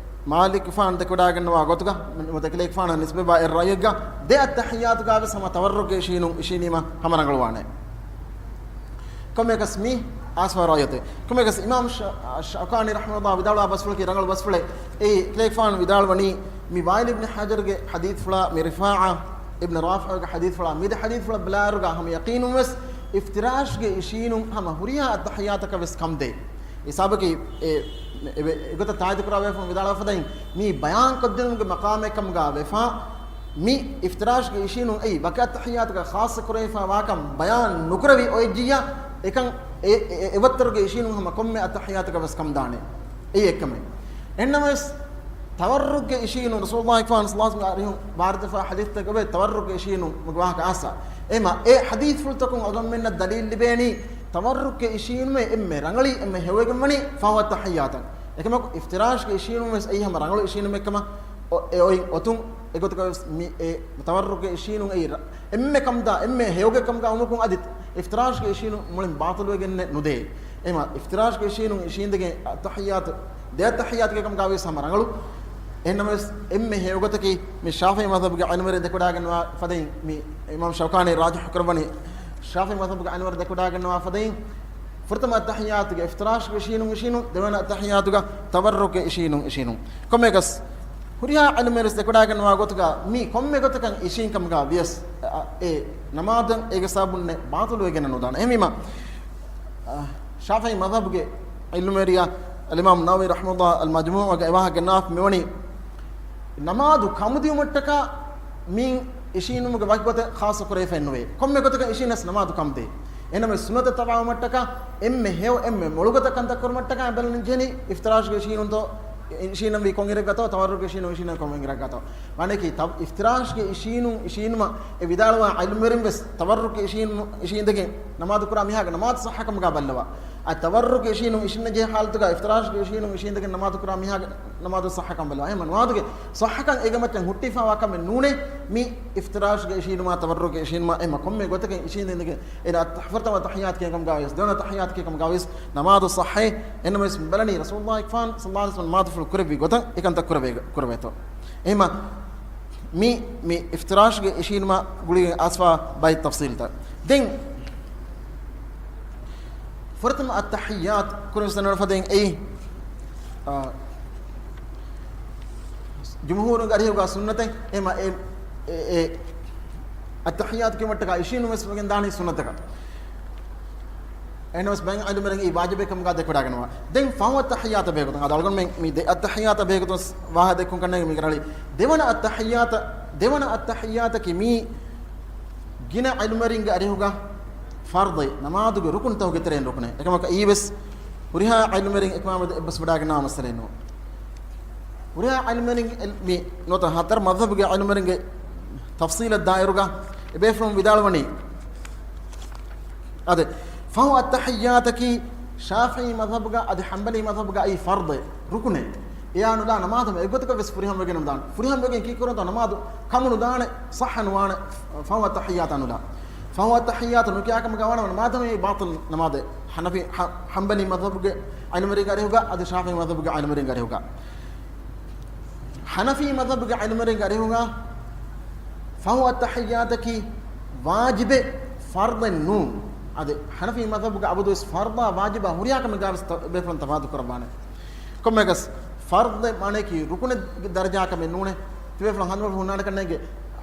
މާލިކުފާނު ދެކެވަޑައިގަންނަވާ ގޮތުގަ، ނުވަތަ އެކަލޭގެފާނަށް ނިސްބަތްވާ އެއް ރައްޔެއްގަ، ދެ އައްތަޙިއްޔާތުގަ ވެސް ހަމަ ތަވައްރުކްގެ އިށީނު، އިށީނީމަ ހަމަ ރަނގަޅުވާނެ. ކޮންމެއަކަސް މީ އާސްވާ ރައްޔަތެއް. ކޮންމެއަކަސް އިމާމް ޝަ، ޝައުކާނީ ރަޙްމަހުﷲ ވިދާޅުވާ ބަސްފުޅަކީ ރަނގަޅު ބަސްފުޅެއް. އެއީ އެކަލޭގެފާނު ވިދާޅުވަނީ، މި ވާއިލް އިބްނު ޙަޖަރުގެ ޙަދީޘްފުޅާ، މި ރިފާޢާ އިބްނު ރާފިޢުގެ ޙަދީޘްފުޅާ، މި ދެ ޙަދީޘްފުޅަށް ބަލާއިރުގަ ހަމަ ޔަޤީނުން ވެސް އިފްތިރާޝްގެ އިށީނުން ހަމަ ހުރިހާ އައްތަޙިއްޔާތަކަށް ވެސް ކަމުދޭ. އެ ސަބަބަކީ އެ، އެ، އެގޮތަށް ތާއީދު ކުރާ ބޭފުޅުން ވިދާޅުވާ ފަދައިން، މީ ބަޔާން ކޮށްދިނުމުގެ މަޤާމެއް ކަމުގަ ވެފަ، މި އިފްތިރާޝްގެ އިށީނުން އެއީ ވަކި އައްތަޙިއްޔާތުގަ ޚާއްޞަ ކުރެވިފަ ވާކަން ބަޔާން ނުކުރެވި އޮތްޖިއްޔާ، އެކަން އެ، އެ، އެ، އެ ވައްތަރުގެ އިށީނުން ހަމަ ކޮންމެ އައްތަޙިއްޔާތަކަށް ވެސް ކަމުދާނެ. އެއީ އެއްކަމެއް. އެހެންނަމަވެސް، ތަވައްރުކްގެ އިށީނުން ރަސޫލުﷲ ފާން ސަލާސް އަރިހުން ވާރިދުވެފަ ޙަދީޘްތަކުގައި ތަވައްރުކްގެ އިށީނުން މުގެ ވާހަކަ އާސާ. އެމަ އެ ޙަދީޘްފުޅުތަކުން އަޅުގަނޑުމެންނަށް ދަލީލް ލިބޭނީ، ތަވައްރުކްގެ އިށީނުމޭ އެންމެ ރަނގަޅީ އެންމެ ހެޔޮވެގެން ވަނީ ފަހުވަ ތަޙިއްޔާތަން. އެކަމަކު އިފްތިރާޝްގެ އިށީނުން ވެސް އެއީ ހަމަ ރަނގަޅު އިށީނުމެއް ކަމަށް އޮ-، އެ އޮތް އޮތުން އެގޮތަކަށް ވެސް މި އެ ތަވައްރުކްގެ އިށީނުން އެއީ ރަ-، އެންމެ ކަމުދާ އެންމެ ހެޔޮގެ ކަމުގަ އުމުކުން އަދި އިފްތިރާޝްގެ އިށީނުން މުޅިން ބާޠިލުވެގެން ނުދޭ. އެމަ އިފްތިރާޝްގެ އިށީނުން އިށީނދެގެން އައްތަޙިއްޔާތު، ދެ އައްތަޙިއްޔާތުގެ ކަމުގަ ވިޔަސް ހަމަ ރަނގަޅު. އެހެންނަމަވެސް އެންމެ ހެޔޮގޮތަކީ މި ޝާފިޢީ މަޛްހަބުގެ ޢިލްމުވެރިން ދެކެވަޑައިގަންނަވާ ފަދައިން މި އިމާމް ޝައުކާނީ ރާޖިޙު ކުރައްވަނީ، ޝާފިޢީ މަޛްހަބުގެ ޢިލްމުވެރިން ދެކެވަޑައިގަންނަވާ ފަދައިން ފުރަތަމަ އައްތަޙިއްޔާތުގެ އިފްތިރާޝްގެ އިށީނުން އިށީނުން، ދެވަނަ އައްތަޙިއްޔާތުގަ ތަވައްރުކްގެ އިށީނުން އިށީނުން. ކޮންމެއަކަސް ހުރިހާ ޢިލްމުވެރިން ދެކެވަޑައިގަންނަވާ ގޮތުގަ މީ ކޮންމެ ގޮތަކަށް އިށީން ކަމުގަ ވިޔަސް، އެ ނަމާދަށް އޭގެ ސަބަބުންނެއް ބާޠިލުވެގެން ނުދާނެ. އެހެންވީމަ، އަ، ޝާފިޢީ މަޛްހަބުގެ ޢިލްމުވެރިޔާ އަލްއިމާމު ނަވަވީ ރަޙިމަހުﷲ އަލްމަޖްމޫޢުގަ އެ ވާހަކަ ގަންނަވާފަ މިވަނީ، ނަމާދު ކަމުދިއުމަށްޓަކާ މި އިށީނުމުގެ ވަކި ގޮތެއް ޚާއްޞަ ކުރެވިފައެއް ނުވޭ. ކޮންމެ ގޮތަކަށް އިށީނަސް ނަމާދު ކަމުދޭ. އެހެންނަމަވެސް ސުންނަތަށް ތަބާވުމަށްޓަކާ އެންމެ ހެޔޮ، އެންމެ މޮޅުގޮތަށް ކަންތައް ކުރުމަށްޓަކާ ބަލަން ޖެހެނީ އިފްތިރާޝްގެ އިށީނުންތޯ، އިށީނަންވީ ކޮން އިރެއްގަތޯ، ތަވައްރުކްގެ އިށީނުން އިށީނަން ކޮން އިރެއްގަތޯ. މާނައަކީ ތަ-، އިފްތިރާޝްގެ އިށީނުން އިށީނުމަށް އެ ވިދާޅުވާ ޢިލްމުވެރިން ވެސް ތަވައްރުކްގެ އިށީނު-، އިށީނދެގެން ނަމާދު ކުރާ މީހާގެ ނަމާދު ޞައްޙަކަމުގަ ބައްލަވާ. އަ، ތަވައްރުކްގެ އިށީނުން އިށިންނަ ޖެހޭ ޙާލަތުގަ އިފްތިރާޝްގެ އިށީނުން އިށީނދެގެން ނަމާދު ކުރާ މީހާގެ ނަމާދު ޞައްޙަކަން ބައްލަވާ. އެހެން ނަމާދުގެ ޞައްޙަކަން އޭގެ މައްޗަށް ހުއްޓިފައިވާ ކަމެއް ނޫނޭ، މި އިފްތިރާޝްގެ އިށީނުމާ ތަވައްރުކްގެ އިށީނުމާ އެމަ ކޮންމެ ގޮތަކަށް އިށީނދެގެން އޭނަ ފުރަތަމަ ތަޙިއްޔާތު ކިޔަން ކަމުގަ ވިޔަސް، ދެވަނަ ތަޙިއްޔާތު ކިޔަން ކަމުގަ ވިޔަސް ނަމާދު ޞައްޙައޭ. އެހެންނަމަވެސް މި ބަލަނީ ރަސޫލުﷲ ފާން ޞައްލަﷲ ޢަލައިހި ވަސައްލަމަ ނަމާދުފުޅު ކުރެއްވި ގޮތަށް އެކަންތައް ކުރެވޭ، ކުރެވޭތޯ. އެހެންމަ މި، މި އިފްތިރާޝްގެ އިށީނުމާ ގުޅިގެން އައިސްފައިވާ ބައެއް ތަފްޞީލްތައް. ދެން ފުރަތަމަ އައްތަޙިއްޔާތު ކުރިން ފަދައިން އެއީ، އާ، ޖުމްހޫރުންގެ އަރިހުގަ ސުންނަތެއް. އެމަ އެ، އެ، އެ އައްތަޙިއްޔާތު ކިޔުމަށްޓަކާ އިށީނުން ވެސް ވެގެން ދާނީ ސުންނަތަކަށް. އެހެންނަމަވެސް ބައެއް ޢިލްމުވެރިން އެއީ ވާޖިބެއް ކަމުގަ ދެކެވަޑައިގަންނަވާ. ދެން ފަހު އައްތަޙިއްޔާތަށް ބެހޭގޮތުން އަދި އަޅުގަނޑުމެން މި ދެ އައްތަޙިއްޔާތަށް ބެހޭގޮތުން ވާހަކަ ދެއްކުން ކަންނޭނގެ މި ކަންނަޅީ. ދެވަނަ އައްތަޙިއްޔާތަށް، ދެވަނަ އައްތަޙިއްޔާތަކީ މީ ގިނަ ޢިލްމުވެރިންގެ އަރިހުގަ ފަރްޟެއް، ނަމާދުގެ ރުކުންތަކުގެ ތެރެއިން ރުކުނެއް. އެކަމަކު އެއީވެސް ހުރިހާ ޢިލްމުވެރިން އެކަމާމެދު އެއްބަސްވަޑައިގަންނަވާ މައްސަލައެއް ނޫން. ހުރިހާ ޢިލްމުވެރިން މި ނުވަތަ ހަތަރު މަޛްހަބުގެ ޢިލްމުވެރިންގެ ތަފްޞީލަށް ދާއިރުގަ އެބޭފުޅުން ވިދާޅުވަނީ، އާދެ، ފަހު އައްތަޙިއްޔާތަކީ ޝާފިޢީ މަޛްހަބުގަ އަދި ޙަންބަލީ މަޛްހަބުގަ އެއީ ފަރްޟެއް، ރުކުނެއް. އެއާ ނުލާ ނަމާދު އެއްގޮތަކަށް ވެސް ފުރިހަމަވެގެން ނުދާނެ. ފުރިހަމަވެގެން ކީކުރަންތޯ ނަމާދު ކަމު ނުދާނެ، ޞައްޙަ ނުވާނެ، ފަހު އައްތަޙިއްޔާތަ ނުލާ. ފަހު އައްތަޙިއްޔާތަ ނުކިޔާ ކަމުގަ ވާނަމަ ނަމާދު މި ބާޠިލް ނަމާދެއް. ޙަނަފީ، ޙަ-، ޙަންބަލީ މަޛްހަބުގެ ޢިލްމުވެރިންގެ އަރިހުގަ އަދި ޝާފިޢީ މަޛްހަބުގެ ޢިލްމުވެރިންގެ އަރިހުގަ. ޙަނަފީ މަޛްހަބުގެ ޢިލްމުވެރިންގެ އަރިހުގަ ފަހު އައްތަޙިއްޔާތަކީ ވާޖިބެއް، ފަރްޟެއް ނޫން. އަދި ޙަނަފީ މަޛްހަބުގަ އަބަދުވެސް ފަރްޟާ ވާޖިބާ ހުރިހާ ކަމެއްގަ ވެސް ތަ-، ބޭފުޅުން ތަފާތު ކުރައްވާނެ. ކޮންމެއަކަސް ފަރްޟެއް މާނައަކީ ރުކުނެއްގެ ދަރަޖާ ކަމެއް ނޫނޭ. ތިބޭފުޅުން ހަނދުމަށް ހުންނާނެ ކަންނޭނގެ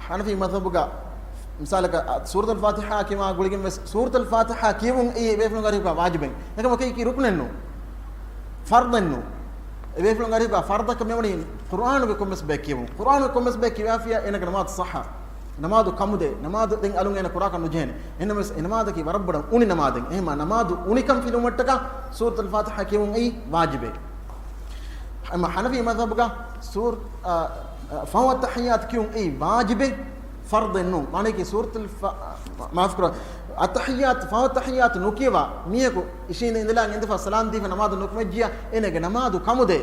ޙަނަފީ މަޛްހަބުގަ މިސާލަކަށް، އަ، ސޫރަތުލް ފާތިޙާ ކިޔުމާ ގުޅިގެން ވެސް ސޫރަތުލް ފާތިޙާ ކިޔެވުން އެއީ އެބޭފުޅުންގެ އަރިހުގަ ވާޖިބެއް. އެކަމަކު އެއީކީ ރުކުނެއް ނޫން. ފަރްޟެއް ނޫން. އެބޭފުޅުންގެ އަރިހުގަ ފަރްޟަކަށް މިވަނީ ޤުރްއާނުގެ ކޮންމެސް ބައެއް ކިޔެވުން. ޤުރްއާނުގެ ކޮންމެސް ބައެއް ކިޔާފިޔާ އޭނަގެ ނަމާދު ޞައްޙަ. ނަމާދު ކަމުދޭ، ނަމާދު ދެން އަލުން އޭނަ ކުރާކަށް ނުޖެހޭނެ. އެހެންނަމަވެސް އެ ނަމާދަކީ ވަރަށް ބޮޑަށް އުނި ނަމާދެއް. އެހެންމަ ނަމާދު އުނިކަން ފިލުވުމަށްޓަކާ ސޫރަތުލް ފާތިޙާ ކިޔެވުން އެއީ ވާޖިބެއް. އެމަ ޙަނަފީ މަޛްހަބުގަ ސޫރ-، އަ، އަ، ފަހު އައްތަޙިއްޔާތު ކިޔުން އެއީ ވާޖިބެއް، ފަރްޟެއް ނޫން. މާނައަކީ ސޫރަތުލް ފަ-، މާފުކުރާ، އައްތަޙިއްޔާތު، ފަހު އައްތަޙިއްޔާތު ނުކިޔަވާ މީހަކު އިށީނދެ އިނދެލާ އިނދެފަ ސަލާން ދީފަ ނަމާދު ނުކުމެއްޖިޔާ އޭނަގެ ނަމާދު ކަމުދޭ.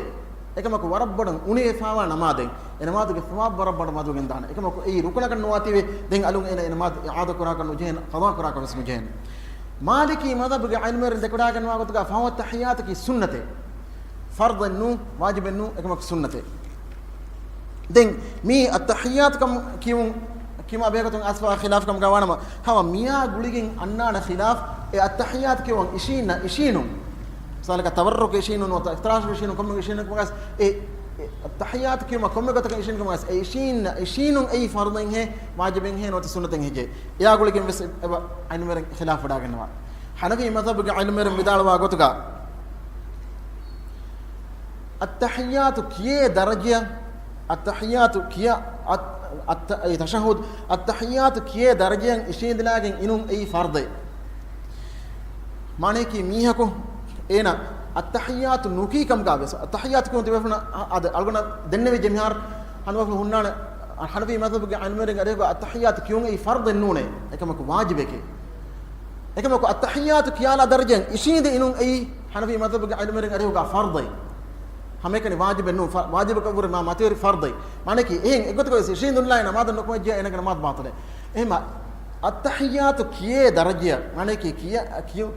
އެކަމަކު ވަރަށް ބޮޑަށް އުނިވެފައިވާ ނަމާދެއް. އެ ނަމާދުގެ ސަވާބު ވަރަށް ބޮޑަށް މަދުވެގެން ދާނެ. އެކަމަކު އެއީ ރުކުނަކަށް ނުވާތީވެ ދެން އަލުން އޭނަ އެ ނަމާދު އިޢާދަ ކުރާކަށް ނުޖެހޭނެ، ޤަޟާ ކުރާކަށް ވެސް ނުޖެހޭނެ. މާލިކީ މަޛްހަބުގެ ޢިލްމުވެރިން ދެކެވަޑައިގަންނަވާ ގޮތުގަ ފަހު އައްތަޙިއްޔާތަކީ ސުންނަތެއް. ފަރްޟެއް ނޫން، ވާޖިބެއް ނޫން، އެކަމަކު ސުންނަތެއް. ދެން މީ އައްތަޙިއްޔާތު ކަމު ކިޔުން، ކިޔުމާ ބެހޭގޮތުން އައިސްފައިވާ ޚިލާފު ކަމުގަ ވާނަމަ، ހަމަ މިއާ ގުޅިގެން އަންނާނެ ޚިލާފު އެ އައްތަޙިއްޔާތު ކިޔުން އިށީންނަ އިށީނުން. މިސާލަކަށް ތަވައްރުކް އިށީނުން ނުވަތަ އިފްތިރާޝް އިށީނުން ކޮންމެ އިށީނުން ކަމުގަސް އެ އައްތަޙިއްޔާތު ކިޔުމަށް ކޮންމެ ގޮތަކަށް އިށީން ކަމަށް ވެސް އެ އިށީން، އިށީނުން އެއީ ފަރުޟެއްހޭ، ވާޖިބެއްހޭ ނުވަތަ ސުންނަތެއްހެއްޔޭ؟ އެއާ ގުޅިގެން ވެސް އެބަ ޢިލްމުވެރިން ޚިލާފު ވެޑާގަންނަވާ. ޙަނަފީ މަޛްހަބުގެ ޢިލްމުވެރިން ވިދާޅުވާ ގޮތުގަ، އައްތަޙިއްޔާތު ކިޔޭ ދަރަޖައަށް، އައްތަޙިއްޔާތު ކިޔާ، އައް-، އައްތަ-، އެ ތަޝައްހުދު، އައްތަޙިއްޔާތު ކިޔޭ ދަރަޖައަށް އިށީނދިލާގެން އިނުން އެއީ ފަރުޟެއް. މާނަޔަކީ މީހަކު އޭނަ އައްތަޙިއްޔާތު ނުކީ ކަމުގަ ވެސް، އައްތަޙިއްޔާތު ކިޔުން ތިބޭފުޅުން އަ-، އަދަ އަޅުގަނޑަށް ދެންނެވިއްޖެ މިހާރު ހަނދުމަފުޅު ހުންނާނެ، ޙަނަފީ މަޛްހަބުގެ ޢިލްމުވެރިން އަރިހުގަ އައްތަޙިއްޔާތު ކިޔުން އެއީ ފަރުޟެއް ނޫނޭ، އެކަމަކު ވާޖިބެކޭ. އެކަމަކު އައްތަޙިއްޔާތު ކިޔާލާ ދަރަޖައަށް އިށީނދެ އިނުން އެއީ ޙަނަފީ މަޛްހަބުގެ ޢިލްމުވެރިން އަރިހުގަ ފަރުޟެއް. ހަމައެކަނި ވާޖިބެއް ނޫން، ފަ-، ވާޖިބަކަށްވުރެ މާ މަތިވެރި ފަރުޟެއް. މާނަޔަކީ އެހެން އެގޮތަކަށް ވެސް އިށީނދުންލާ ނަމާދަށް ނުކުމެއްޖެއްޔާ އޭނަގެ ނަމާދު ބާޠިލޭ. އެހެންމަ އައްތަޙިއްޔާތު ކިޔޭ ދަރަޖައަށް، މާނަޔަކީ ކިޔަ-، ކިޔު-،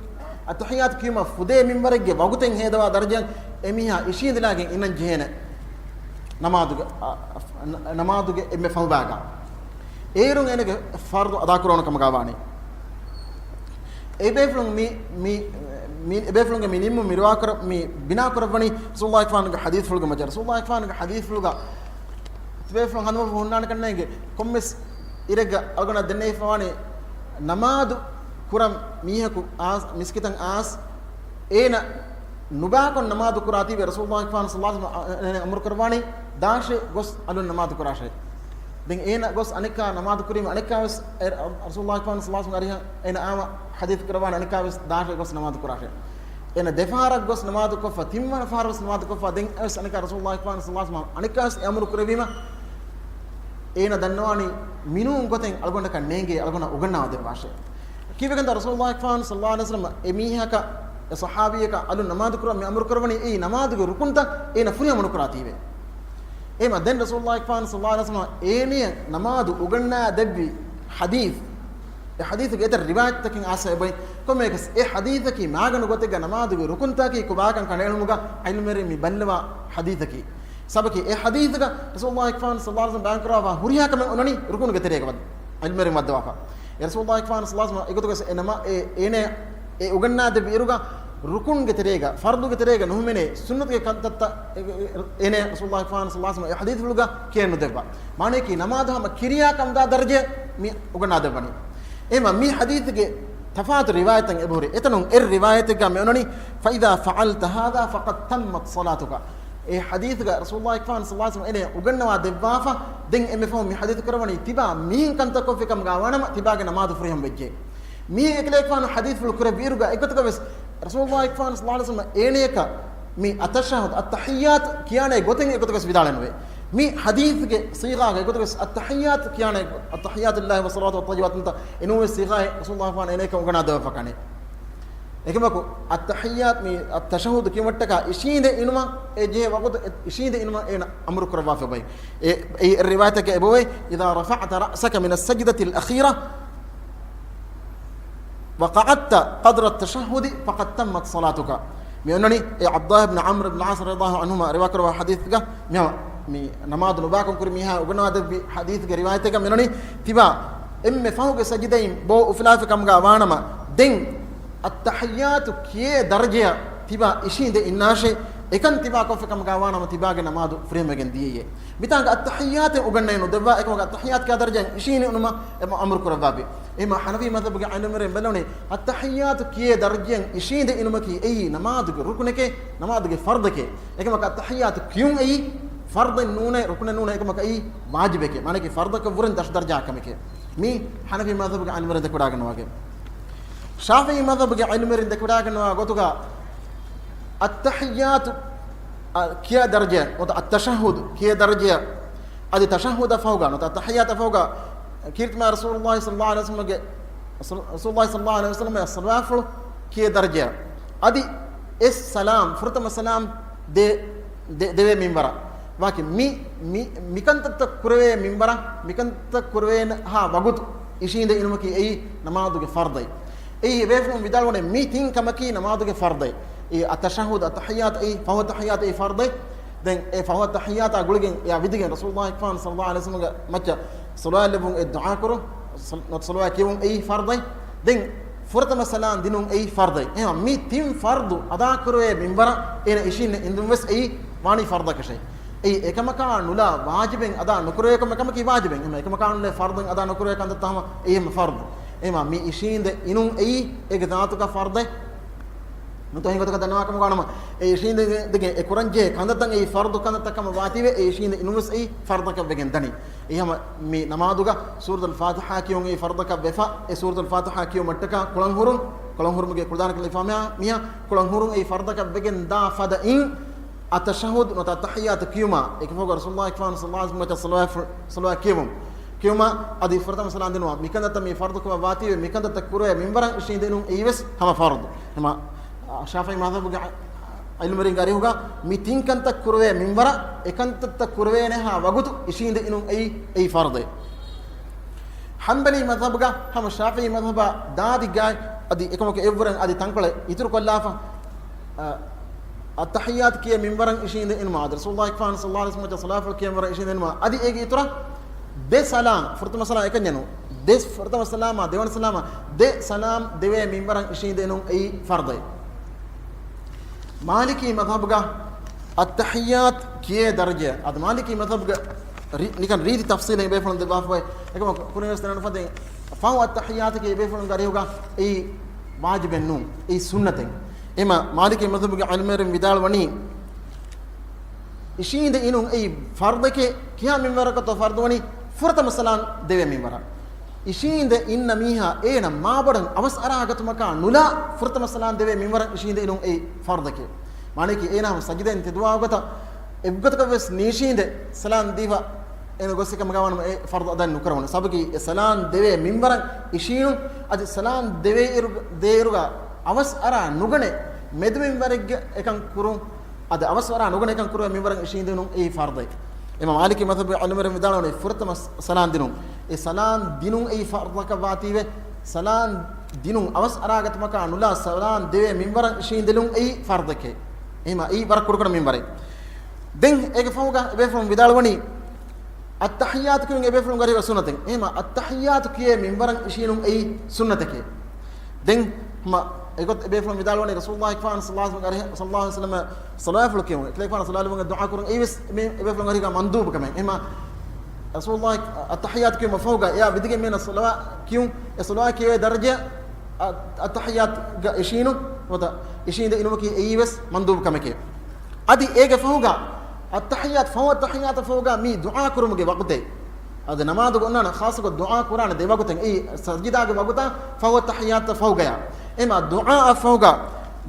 އައްތަޙިއްޔާތު ކިޔުމަށް ފުދޭ މިންވަރެއްގެ ވަގުތެއް ހޭދަވާ ދަރަޖައަށް އެމީހާ އިށީނދިލާގެން އިންނަން ޖެހޭނެ. ނަމާދުގެ، އަ، އަ، ނަމާދުގެ އެންމެ ފަހުބާގަ. އޭރުން އޭނަގެ ފަރުޟު އަދާކުރާނެ ކަމުގަ ވާނެ. އެބޭފުޅުން މި، މި، މި، އެބޭފުޅުންގެ މި ނިންމުން މި ރިވާކުރ-، މި ބިނާކުރައްވަނީ ރަސޫލުﷲ ފާނުގެ ޙަދީޘްފުޅުގެ މައްޗަށް. ރަސޫލުﷲ ފާނުގެ ޙަދީޘްފުޅުގަ އެބޭފުޅުން ހަނދުމަފުޅު ހުންނާނެ ކަންނޭނގެ ކޮންމެސް އިރެއްގަ އަޅުގަނޑަށް ދެންނެވިފަވާނެ ނަމާދު ކުރަން މީހަކު އާސް، މިސްކިތަށް އާސް، އޭނަ ނުބާކޮށް ނަމާދު ކުރާތީވެ ރަސޫލުﷲ ފާނު ޞައްލަﷲ ޢަލައިހި ވަސައްލަމަ އަ-، އަ-، އޭނަ އަމުރު ކުރައްވާނީ ދާށޭ ގޮސް އަލުން ނަމާދު ކުރާށޭ. ދެން އޭނަ ގޮސް އަނެއްކާ ނަމާދު ކުރީމަ އަނެއްކާވެސް އެ ރަސޫލުﷲ ފާނު ޞައްލަﷲ ޢަލައިހި ވަސައްލަމަ އަރިހަށް އޭނަ އާމަ ޙަދީޘް ކުރައްވާނެ އަނެއްކާވެސް ދާށޭ ގޮސް ނަމާދު ކުރާށޭ. އޭނަ ދެފަހަރަށް ގޮސް ނަމާދު ކޮށްފަ، ތިންވަނަ ފަހަރަށް ވެސް ނަމާދު ކޮށްފަ، ދެން އަވެސް އަނެއްކާ ރަސޫލުﷲ ފާނު ޞައްލަﷲ ޢަލައިހި ވަސައްލަމަ އަނެއްކާވެސް އެ އަމުރު ކުރެއްވީމަ، އޭނަ ދަންނަވާނީ މިނޫން ގޮތެއް އަޅުގަނޑަކަށް ނޭނގޭ، އަޅުގަނޑަށް އުގަންނާ ދެއްވާށޭ. ކީއްވެގެންތަ ރަސޫލުﷲ ފާނު ޞައްލަﷲ ޢަލައިހި ވަސައްލަމަ އެ މީހަކަށް، އެ ޞަޙާބީއަކަށް އަލުން ނަމާދު ކުރަން މި އަމުރު ކުރައްވަނީ އެއީ ނަމާދުގެ ރުކުންތައް އޭނަ ފުރިހަމަ ނުކުރާތީވެ. އެހެމަ ދެން ރަސޫލުﷲ ފާނު ޞައްލަﷲ ޢަލައިހި ވަސައްލަމަ އޭނަޔަށް ނަމާދު އުގަންނާ ދެއްވި ޙަދީޘް، އެ ޙަދީޘުގެ އެތައް ރިވާޔަތްތަކެއް އާސަ އެބައި. ކޮންމެއަކަސް އެ ޙަދީޘަކީ މާގަނޑު ގޮތެއްގަ ނަމާދުގެ ރުކުންތަކީ ކޮބާކަން ކަނޑައެޅުމުގަ ޢިލްމުވެރިން މި ބައްލަވާ ޙަދީޘަކީ. ސަބަކީ އެ ޙަދީޘުގަ ރަސޫލުﷲ ފާނު ޞައްލަﷲ ޢަލައިހި ވަސައްލަމަ ބަޔާން ކުރައްވާ ހުރިހާ ކަމެއް އޮންނަނީ ރުކުނުގެ ތެރޭގަ ވަ-، ޢިލްމުވެރިން ވައްދަވާފަ. އެ ރަސޫލުﷲ ފާނު ޞައްލަﷲ ޢަލައިހި ވަސައްލަމަ އެގޮތުގަސް އެ ނަމާ-، އެ، އޭނަ އެ އުގަންނާ ދެއްވި އިރުގަ ރުކުންގެ ތެރޭގަ، ފަރުޟުގެ ތެރޭގަ ނުހުމެނޭ، ސުންނަތުގެ ކަންތައްތައް އެ، އެ، އޭނަ ރަސޫލުﷲ ފާނު ޞައްލަﷲ ޢަލައިހި ވަސައްލަމަ އެ ޙަދީޘްފުޅުގަ ކިޔަން ނުދެއްވާ. މާނަޔަކީ ނަމާދު ހަމަ ކިރިޔާ ކަމުދާ ދަރަޖައެއް މި އުގަންނާ ދެއްވަނީ. އެހެމަ މި ޙަދީޘުގެ ތަފާތު ރިވާޔަތެއް އެބަހުރި. އެތަނުން އެއް ރިވާޔަތެއްގަ މި އޮންނަނީ، "فإذا فعلت هذا فقد تمت صلاتك." އެ ޙަދީޘުގަ ރަސޫލުﷲ ފާނު ޞައްލަﷲ ޢަލައިހި ވަސައްލަމަ އޭނަ އުގަންނަވާ ދެއްވާފަ، ދެން އެންމެ ފަހު މި ޙަދީޘް ކުރައްވަނީ ތިބާ މިހެން ކަންތައް ކޮށްފި ކަމުގަ ވާނަމަ ތިބާގެ ނަމާދު ފުރިހަމަ ވެއްޖެ. މީ އެކަލޭގެފާނު ޙަދީޘްފުޅު ކުރެއްވިއިރުގަ އެގޮތަކަށް ވެސް ރަސޫލުﷲ ފާނު ޞައްލަﷲ ޢަލައިހި ވަސައްލަމަ އޭނަޔަކަށް މި އައްތަޝައްހަދު، އައްތަޙިއްޔާތު ކިޔާނޭ ގޮތެއް އެގޮތަކަށް ވެސް ވިދާޅެއް ނުވޭ. މި ޙަދީޘްގެ ޞީޣާގަ އެގޮތަކަށް ވެސް އައްތަޙިއްޔާތު ކިޔާނޭ، التحيات لله والصلوات الطيبات ނުތަ އެނޫންވެސް ޞީޣާއެއް ރަސޫލުﷲ ފާނު އޭނަޔަކަށް އުނގަނާ ދެއްވާފަ ކަނެ. އެކަމަކު އައްތަޙިއްޔާތު މި އައްތަޝައްހަދު ކިޔުމަށްޓަކާ އިށީނދެ އިނުމަށް އެ ޖެހޭ ވަގުތު އެ އިށީނދެ އިނުމަށް އޭނަ އަމުރު ކުރައްވާފަ އެބައި. އެ، އެ ރިވާޔަތަކަށް އެބައޮތް، "إذا رفعت رأسك من السجدة الأخيرة وقعدت قدر التشهد فقد تمت صلاتك." މި އޮންނަނީ އެ ޢަބްދުﷲ ބިން ޢަމްރު ބިން ޢާޞް ރަޟިޔަﷲ ޢަންހުމާ ރިވާކުރައްވާ ޙަދީޘްގަ މި ނަމާދު ނުބާކަން ކުރި މީހާ އުގަންނަވާ ދެއްވި ޙަދީޘްގެ ރިވާޔަތެއްގަ މި އޮންނަނީ ތިބާ އެންމެ ފަހުގެ ސަޖިދައިން ބޯ އުފުލާފި ކަމުގަ ވާނަމަ، ދެން އައްތަޙިއްޔާތު ކިޔޭ ދަރަޖަޔަށް ތިބާ އިށީނދެ އިންނާށޭ، އެކަން ތިބާ ކޮށްފި ކަމުގަ ވާނަމަ ތިބާގެ ނަމާދު ފުރިހަމަވެގެން ދިޔައޭ. މިތާނގަ އައްތަޙިއްޔާތެއް އުގަންނައެއް ނުދެއްވާ، އެކަމަކު އައްތަޙިއްޔާތު ކިޔާ ދަރަޖައިން އިށީން އިނުމަށް އެބަ އަމުރު ކުރައްވާފި. އެހެމަ ޙަނަފީ މަޛްހަބުގެ ޢިލްމުވެރިން ބެލުނީ އައްތަޙިއްޔާތު ކިޔޭ ދަރަޖައިން އިށީނދެ އިނުމަކީ އެއީ ނަމާދުގެ ރުކުނެކޭ، ނަމާދުގެ ފަރްޟެކޭ. އެކަމަކު އައްތަޙިއްޔާތު ކިޔުން އެއީ ފަރްޟެއް ނޫނޭ، ރުކުނެއް ނޫނޭ، އެކަމަކު އެއީ ވާޖިބެކޭ. މާނައަކީ ފަރްޟަކަށް ވުރެން ދަށު ދަރަޖައާ ކަމެކޭ. މީ ޙަނަފީ މަޛްހަބުގެ ޢިލްމުވެރިން ދެކެވަޑާގަންނަވާގެ. ޝާފިޢީ މަޛްހަބުގެ ޢިލްމުވެރިން ދެކެވަޑާގަންނަވާ ގޮތުގަ އައްތަޙިއްޔާތު، އަ، ކިޔާ ދަރަޖަޔަށް، ނުވަތަ އައްތަޝައްހުދު ކިޔޭ ދަރަޖަޔަށް، އަދި ތަޝައްހުދަށް ފަހުގަ، ނުވަތަ އައްތަޙިއްޔާތަށް ފަހުގަ، ކީރިތި މާތް ރަސޫލުﷲ ޞައްލަﷲ ޢަލައިހި ވަސައްލަމަގެ، ރަސޫލުﷲ ޞައްލަﷲ ޢަލައިހި ވަސައްލަމަ ޞަލަވާތްފުޅު ކިޔޭ ދަރަޖަޔަށް، އަދި އެ ސަލާމް، ފުރަތަމަ ސަލާމް ދެ، ދެ، ދެވޭ މިންވަރަށް. ވާކި މި، މި، މިކަންތައްތައް ކުރެވޭ މިންވަރަށް، މިކަންތައް ކުރެވޭނެ ހާ ވަގުތު އިށީނދެ އިނުމަކީ އެއީ ނަމާދުގެ ފަރްޟެއް. އެއީ އެބޭފުޅުން ވިދާޅުވަނީ މި ތިން ކަމަކީ ނަމާދުގެ ފަރްޟެއް. އެ އައްތަޝައްހުދު، އައްތަޙިއްޔާތު އެއީ، ފަހު އައްތަޙިއްޔާތު އެއީ ފަރްޟެއް. ދެން އެ ފަހު އައްތަޙިއްޔާތާ ގުޅިގެން އެއާ ވިދިގެން ރަސޫލުﷲ ފާނު ޞައްލަﷲ ޢަލައިހި ވަސައްލަމަގެ މައްޗަށް ޞަލަވާތް ލެއްވުން އެއް ދުޢާ ކުރުން، ޞަލް-، ނުވަތަ ޞަލަވާތް ކިޔެވުން އެއީ ފަރްޟެއް. ދެން ފުރަތަމަ ސަލާމް ދިނުން އެއީ ފަރްޟެއް. އެހެން މި ތިން ފަރްޟު އަދާކުރެވޭ މިންވަރަށް އޭނަ އިށީން އިންދުން ވެސް އެއީ ވާނީ ފަރްޟަކަށޭ. އެއީ އެކަމަކާ ނުލާ ވާޖިބެއް އަދާ ނުކުރެވޭ ކަމެއް ކަމަކީ ވާޖިބެއް. އެހެން އެކަމަކާ ނުލާ ފަރުޟެއް އަދާ ނުކުރެވޭ ކަންތައްތައް ހަމަ އެއީ ހަމަ ފަރުޟު. އެހެންވީމަ މި އިށީނދެ އިނުން އެއީ އޭގެ ޒާތުގަ ފަރުޟެއް. ނުތަ ހިނގޮތަކަށް ދަންނަވާ ކަމުގަ ނަމަ، އެ އިށީނދެގެން އެ ކުރަންޖެހޭ ކަންތައްތައް އެއީ ފަރުޟު ކަންތައްތައް ކަމަށް ވާތީވެ، އެ އިށީނދެ އިނުން ވެސް އެއީ ފަރުޟަކަށް ވެގެން ދަނީ. އެހެންވީމަ މި ނަމާދުގަ ސޫރަތުލް ފާތިޙާ ކިޔުން އެއީ ފަރުޟަކަށް ވެފަ، އެ ސޫރަތުލް ފާތިޙާ ކިޔުމަށްޓަކާ ކުޅަން ހުރުން، ކުޅަން ހުރުމުގެ ކުޅަދާނަ ކަން ލިބިފާ މީހާ، މީހާ ކުޅަން ހުރުން އެއީ ފަރުޟަކަށް ވެގެން ދާ ފަދައިން، އައްތަޝައްހަދު ނުތަ އައްތަޙިއްޔާތު ކިޔުމާ، އެކަމަކު ރަސޫލުﷲ ފާން ޞައްލަﷲ ޢަލައިހި ވަސައްލަމަ ޞަލަވާތް ފު-، ޞަލަވާތް ކިޔެވުން. ކިޔުމާ އަދި ފުރަތަމަ ސަލާން ދިނުމާ. މިކަންތައްތައް މި ފަރުޟު ކަމަށް ވާތީވެ، މިކަންތައްތައް ކުރެވޭ މިންވަރަށް އިށީނދެ އިނުން އެއީ ވެސް ހަމަ ފަރުޟު. ހަމަ ޝާފިޢީ މަޛްހަބުގެ ޢިލްމުވެރިންގެ އަރިހުގަ މި ތިން ކަންތައް ކުރެވޭ މިންވަރަށް އެ ކަންތައްތައް ކުރެވޭނެހާ ވަގުތު އިށީނދެ އިނުން އެއީ، އެއީ ފަރުޟެއް. ޙަންބަލީ މަޛްހަބުގަ ހަމަ ޝާފިޢީ މަޛްހަބާ ދާދި ގާތް އަދި އެކަމަކު އެއްވުރެން އަދި ތަންކޮޅެއް އިތުރުކޮށްލާފަ، އަ، އައްތަޙިއްޔާތު ކިޔޭ މިންވަރަށް އިށީނދެ އިނުމާ އަދި ރަސޫލުﷲ ފާން ޞައްލަﷲ ޢަލައިހި ވަސައްލަމަ ޞަލަވާތް ފުޅު ކިޔޭ މިންވަރަށް އިށީނދެ އިނުމާ އަދި އޭގެ އިތުރަށް ދެ ސަލާމް، ފުރަތަމަ ސަލާމް އެކަންޏެއް ނޫން. ދެ ފުރަތަމަ ސަލާމާ، ދެވަނަ ސަލާމާ، ދެ ސަލާމް ދެވޭ މިންވަރަށް އިށީނދެ އިނުން އެއީ ފަރުޟެއް. މާލިކީ މަޛްހަބުގަ އައްތަޙިއްޔާތު ކިޔޭ ދަރަޖަ، އަދި މާލިކީ މަޛްހަބުގަ ރި-، ނިކަން ރީތި ތަފްޞީލެއް ބޭފުޅުން ދެއްވާފައި، އެކަމަކު ކުރިން ވެސް ދެންނެވިފަދައިން، ފަހު އައްތަޙިއްޔާތު ކިޔޭ ބޭފުޅުންގެ އަރިހުގަ އެއީ ވާޖިބެއް ނޫން، އެއީ ސުންނަތެއް. އެމަ މާލިކީ މަޛްހަބުގެ ޢިލްމުވެރިން ވިދާޅުވަނީ، އިށީނދެ އިނުން އެއީ ފަރުޟެކޭ. ކިހާ މިންވަރަކަށްތޯ ފަރުޟު ވަނީ؟ ފުރަތަމަ ސަލާން ދެވޭ މިންވަރަށް. އިށީނދެ އިންނަ މީހާ އޭނަ މާބޮޑަށް އަވަސް އަރާ ގަތުމަކާ ނުލާ ފުރަތަމަ ސަލާން ދެވޭ މިންވަރަށް އިށީނދެ އިނުން އެއީ ފަރުޟެކޭ. މާނައަކީ އޭނާ ހަމަ ސަޖިދައިން ތެދުވާ ގޮތަށް އެއްގޮތަކަށް ވެސް ނީށީނދެ ސަލާން ދީފަ އޭނަ ގޮސް އެކަމަކާ ވާނަމަ އެ ފަރުޟު އަދާ ނުކުރެވުނު. ސަބަބަކީ އެ ސަލާން ދެވޭ މިންވަރަށް އިށީނުން އަދި ސަލާން ދެވޭ އިރު-، ދޭއިރުގަ އަވަސް އަރާ ނުގަނެ މެދު މިންވަރެއްގެ އެކަން ކުރުން އަދި އަވަސް އަރާ ނުގަނެ އެކަން ކުރުވޭ މިންވަރަށް އިށީނދެނުން އެއީ ފަރުޟެއް. އެމަ މާލިކީ މަޛްހަބުގެ ޢިލްމުވެރިން ވިދާޅުވަނީ ފުރަތަމަ ސަލާން ދިނުން. އެ ސަލާން ދިނުން އެއީ ފަރުޟަކަށް ވާތީވެ، ސަލާން ދިނުން އަވަސް އަރާގަތުމަކާ ނުލާ ސަލާން ދެވޭ މިންވަރަށް އިށީނދެލުން އެއީ ފަރުޟެކޭ. އެހެމަ އެއީ ވަރަށް ކުޑަކުޑަ މިންވަރެއް. ދެން އޭގެ ފަހުގަ އެބޭފުޅުން ވިދާޅުވަނީ، އައްތަޙިއްޔާތު ކިޔުން އެބޭފުޅުން ގަރީގަ ސުންނަތެއް. އެހެމަ އައްތަޙިއްޔާތު ކިޔޭ މިންވަރަށް އިށީނުން އެއީ ސުންނަތެކޭ. ދެން މަ-، އެގޮތަށް އެބޭފުޅުން ވިދާޅުވަނީ ރަސޫލުﷲ ފާން ޞައްލަﷲ ޢަލައިހި ވަސައްލަމަ ޞަލަވާތް ފުޅު ކިޔުން. އެކަލޭގެފާނު ޞަލަވާތް ފުޅު ދުޢާ ކުރުން އެއީ ވެސް މި އެބޭފުޅުން ގަރީގަ މަންދޫބު ކަމެއް. އެހެމަ ރަސޫލުﷲ އައްތަޙިއްޔާތު ކިޔުމަށް ފަހުގަ އެއާ ވިދިގެން މީނަ ޞަލަވާ ކިޔުން، އެ ޞަލަވާ ކިޔެވޭ ދަރަޖަ އަ-، އައްތަޙިއްޔާތުގަ އިށީނު، ނުވަތަ އިށީނދެ އިނުމަކީ އެއީ ވެސް މަންދޫބު ކަމެކޭ. އަދި އޭގެ ފަހުގަ އައްތަޙިއްޔާތު، ފަހު އައްތަޙިއްޔާތު ފަހުގަ މީ ދުޢާ ކުރުމުގެ ވަގުތެއް. އަދި ނަމާދުގަ އޮންނާނެ ޚާއްޞަކޮށް ދުޢާ ކުރާނެ ދެ ވަގުތެއް. އެއީ ސަޖިދާގެ ވަގުތާ ފަހު އައްތަޙިއްޔާތު ފަހުގަޔާ. އެމަ ދުޢާއަށް ފަހުގަ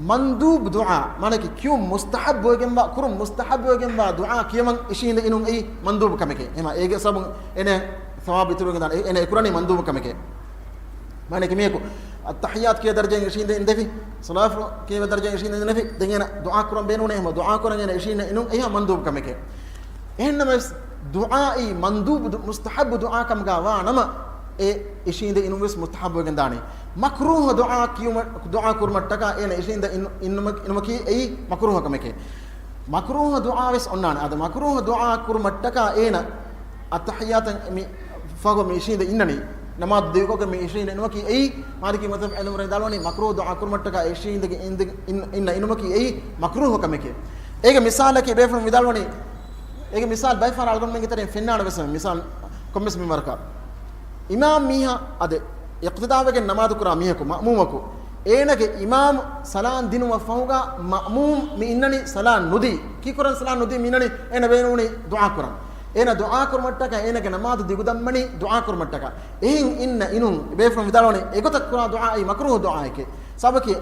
މަންދޫބު ދުޢާ، މާނައަކީ ކިޔުން މުސްތަޙައްބުވެގެންވާ، ކުރުން މުސްތަޙައްބުވެގެންވާ ދުޢާ ކިޔަމަން އިށީނދެ އިނުން އެއީ މަންދޫބު ކަމެކޭ. އެމަ އޭގެ ސަބަބުން އޭނަ ސަވާބު އިތުރުވެގެން ދާނެ. އޭނަ އެ ކުރަނީ މަންދޫބު ކަމެކޭ. މާނައަކީ މީހަކު އައްތަޙިއްޔާތު ކިޔޭ ދަރަޖައިން އިށީނދެ އިންދެފި، ޞަލާތު ކިޔޭ ދަރަޖައިން އިށީނދެ އިންދެފި، ދެން އޭނަ ދުޢާ ކުރަން ބޭނުނޭ. އެހެމަ ދުޢާ ކުރަން އޭނަ އިށީން އިނުން އެހާ މަންދޫބު ކަމެކޭ. އެހެންނަމަވެސް ދުޢާއީ މަންދޫބު ދު-، މުސްތަޙައްބު ދުޢާ ކަމުގަ ވާ ނަމަ، އެ އިށީނދެ އިނުން ވެސް މުސްތަޙައްބުވެގެން ދާނެ. މަކްރޫހަ ދުޢާ ކިޔުމަ-، ދުޢާ ކުރުމަށްޓަކާ އޭނަ އިށީނދެ އިނު-، އިނުމަ-، އިނުމަކީ އެއީ މަކްރޫހަ ކަމެކޭ. މަކްރޫހަ ދުޢާ ވެސް އޮންނާނެ. އަދި މަކްރޫހަ ދުޢާ ކުރުމަށްޓަކާ އޭނަ އައްތަޙިއްޔާތަށް މި ފަހު މި އިށީނދެ އިންނަނީ. ނަމާދު ދިގުކޮށްގެން މި އިށީނދެ އިނުމަކީ އެއީ، މާލިކީ މަޛްހަބު ޢިލްމުވެރިން ވިދާޅުވަނީ މަކްރޫހު ދުޢާ ކުރުމަށްޓަކާ އިށީނދެގެން އިންދެ-، އިން-، އިންނަ އިނުމަކީ އެއީ މަކްރޫހު ކަމެކޭ. އޭގެ މިސާލަކީ ބޭފުޅުން ވިދާޅުވަނީ، އޭގެ މިސާލު ބައެއް ފަހަރަށް އަޅުގަނޑުމެންގެ ތެރެއިން ފެންނާނެ ވެސް މިސާލު ކޮންމެސް މިންވަރަކަށް. އިމާމް މީހާ އަދި އިޤްތިދާވެގެން ނަމާދު ކުރާ މީހަކު، މައުމޫމަކު، އޭނަގެ އިމާމް ސަލާން ދިނުމަށް ފަހުގަ މައުމޫމް މި އިންނަނީ ސަލާން ނުދީ. ކީކުރަން ސަލާން ނުދީ މި އިންނަނީ؟ އޭނަ ބޭނުނީ ދުޢާ ކުރަން. އޭނަ ދުޢާ ކުރުމަށްޓަކާ އޭނަގެ ނަމާދު ދިގުދަންވަނީ ދުޢާ ކުރުމަށްޓަކާ. އެހެން އިންނަ އިނުން ބޭފުޅުން ވިދާޅުވަނީ އެގޮތަށް ކުރާ ދުޢާއީ މަކްރޫހު ދުޢާއެކޭ. ސަބަބަކީ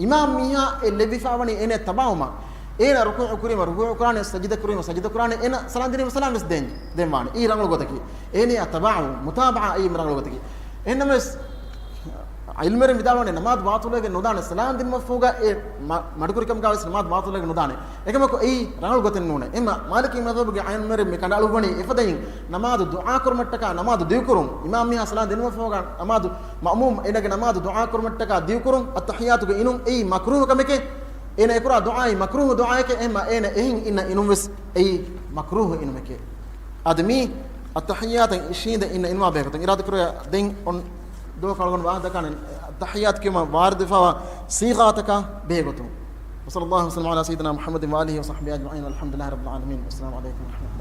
އިމާމް މީހާ އެ ލެއްވިފައިވަނީ އޭނަ ތަބާވުމަށް. އޭނަ ރުކޫޢު ކުރީމަ ރުކޫޢު ކުރާނެ، ސަޖިދަ ކުރީމަ ސަޖިދަ ކުރާނެ، އޭނަ ސަލާން ދިނީމަ ސަލާން ވެސް ދޭން، ދޭން ވާނެ. އެއީ ރަނގަޅު ގޮތަކީ. އޭނަޔާ ތަބާޢު، މުތާބަޢާ އެއީ ރަނގަޅު ގޮތަކީ. އެހެންނަމަވެސް، ޢިލްމުވެރިން ވިދާޅުވަނީ ނަމާދު ބާޠިލުވެގެން ނުދާނެ، ސަލާން ދިނުމަށްފަހުގަ އެ މަ-، މަޑުކުރިކަމުގަ ވެސް ނަމާދު ބާޠިލުވެގެން ނުދާނެ. އެކަމަކު އެއީ ރަނގަޅު ގޮތެއް ނޫނޭ. އެމަ މާލިކީ މަޛްހަބުގެ ޢިލްމުވެރިން މި ކަނޑައަޅުއްވަނީ އެފަދައިން ނަމާދު ދުޢާ ކުރުމަށްޓަކާ ނަމާދު ދިގުކުރުން، އިމާމް މީހާ ސަލާން ދިނުމަށްފަހުގަ ނަމާދު، މައުމޫމް އޭނަގެ ނަމާދު ދުޢާ ކުރުމަށްޓަކާ ދިގުކުރުން، އައްތަޙިއްޔާތުގެ އިނުން އެއީ މަކްރޫހު ކަމެކޭ. އޭނަ އެކުރާ ދުޢާއީ މަކްރޫހު ދުޢާއެކޭ. އެހެންމަ އޭނަ އެހެން އިންނަ އިނުން ވެސް އެއީ މަކްރޫހު އިނުމެކޭ. އަދި މީ އައްތަޙިއްޔާތަށް އިށީނދެ އިންނަ އިނުމާ ބެހޭގޮތުން އިރާދަކުރެވޭ. ދެން އޮން ދުވަހަކު އަޅުގަނޑު ވާހަކަ ދައްކާނެ އައްތަޙިއްޔާތު ކިޔުމަށް ވާރިދުވެފައިވާ ޞީޣާތަކާ ބެހޭގޮތުން. وصلى الله وسلم على سيدنا محمد وآله وصحبه أجمعين، والحمد لله رب العالمين. والسلام عليكم ورحمة الله.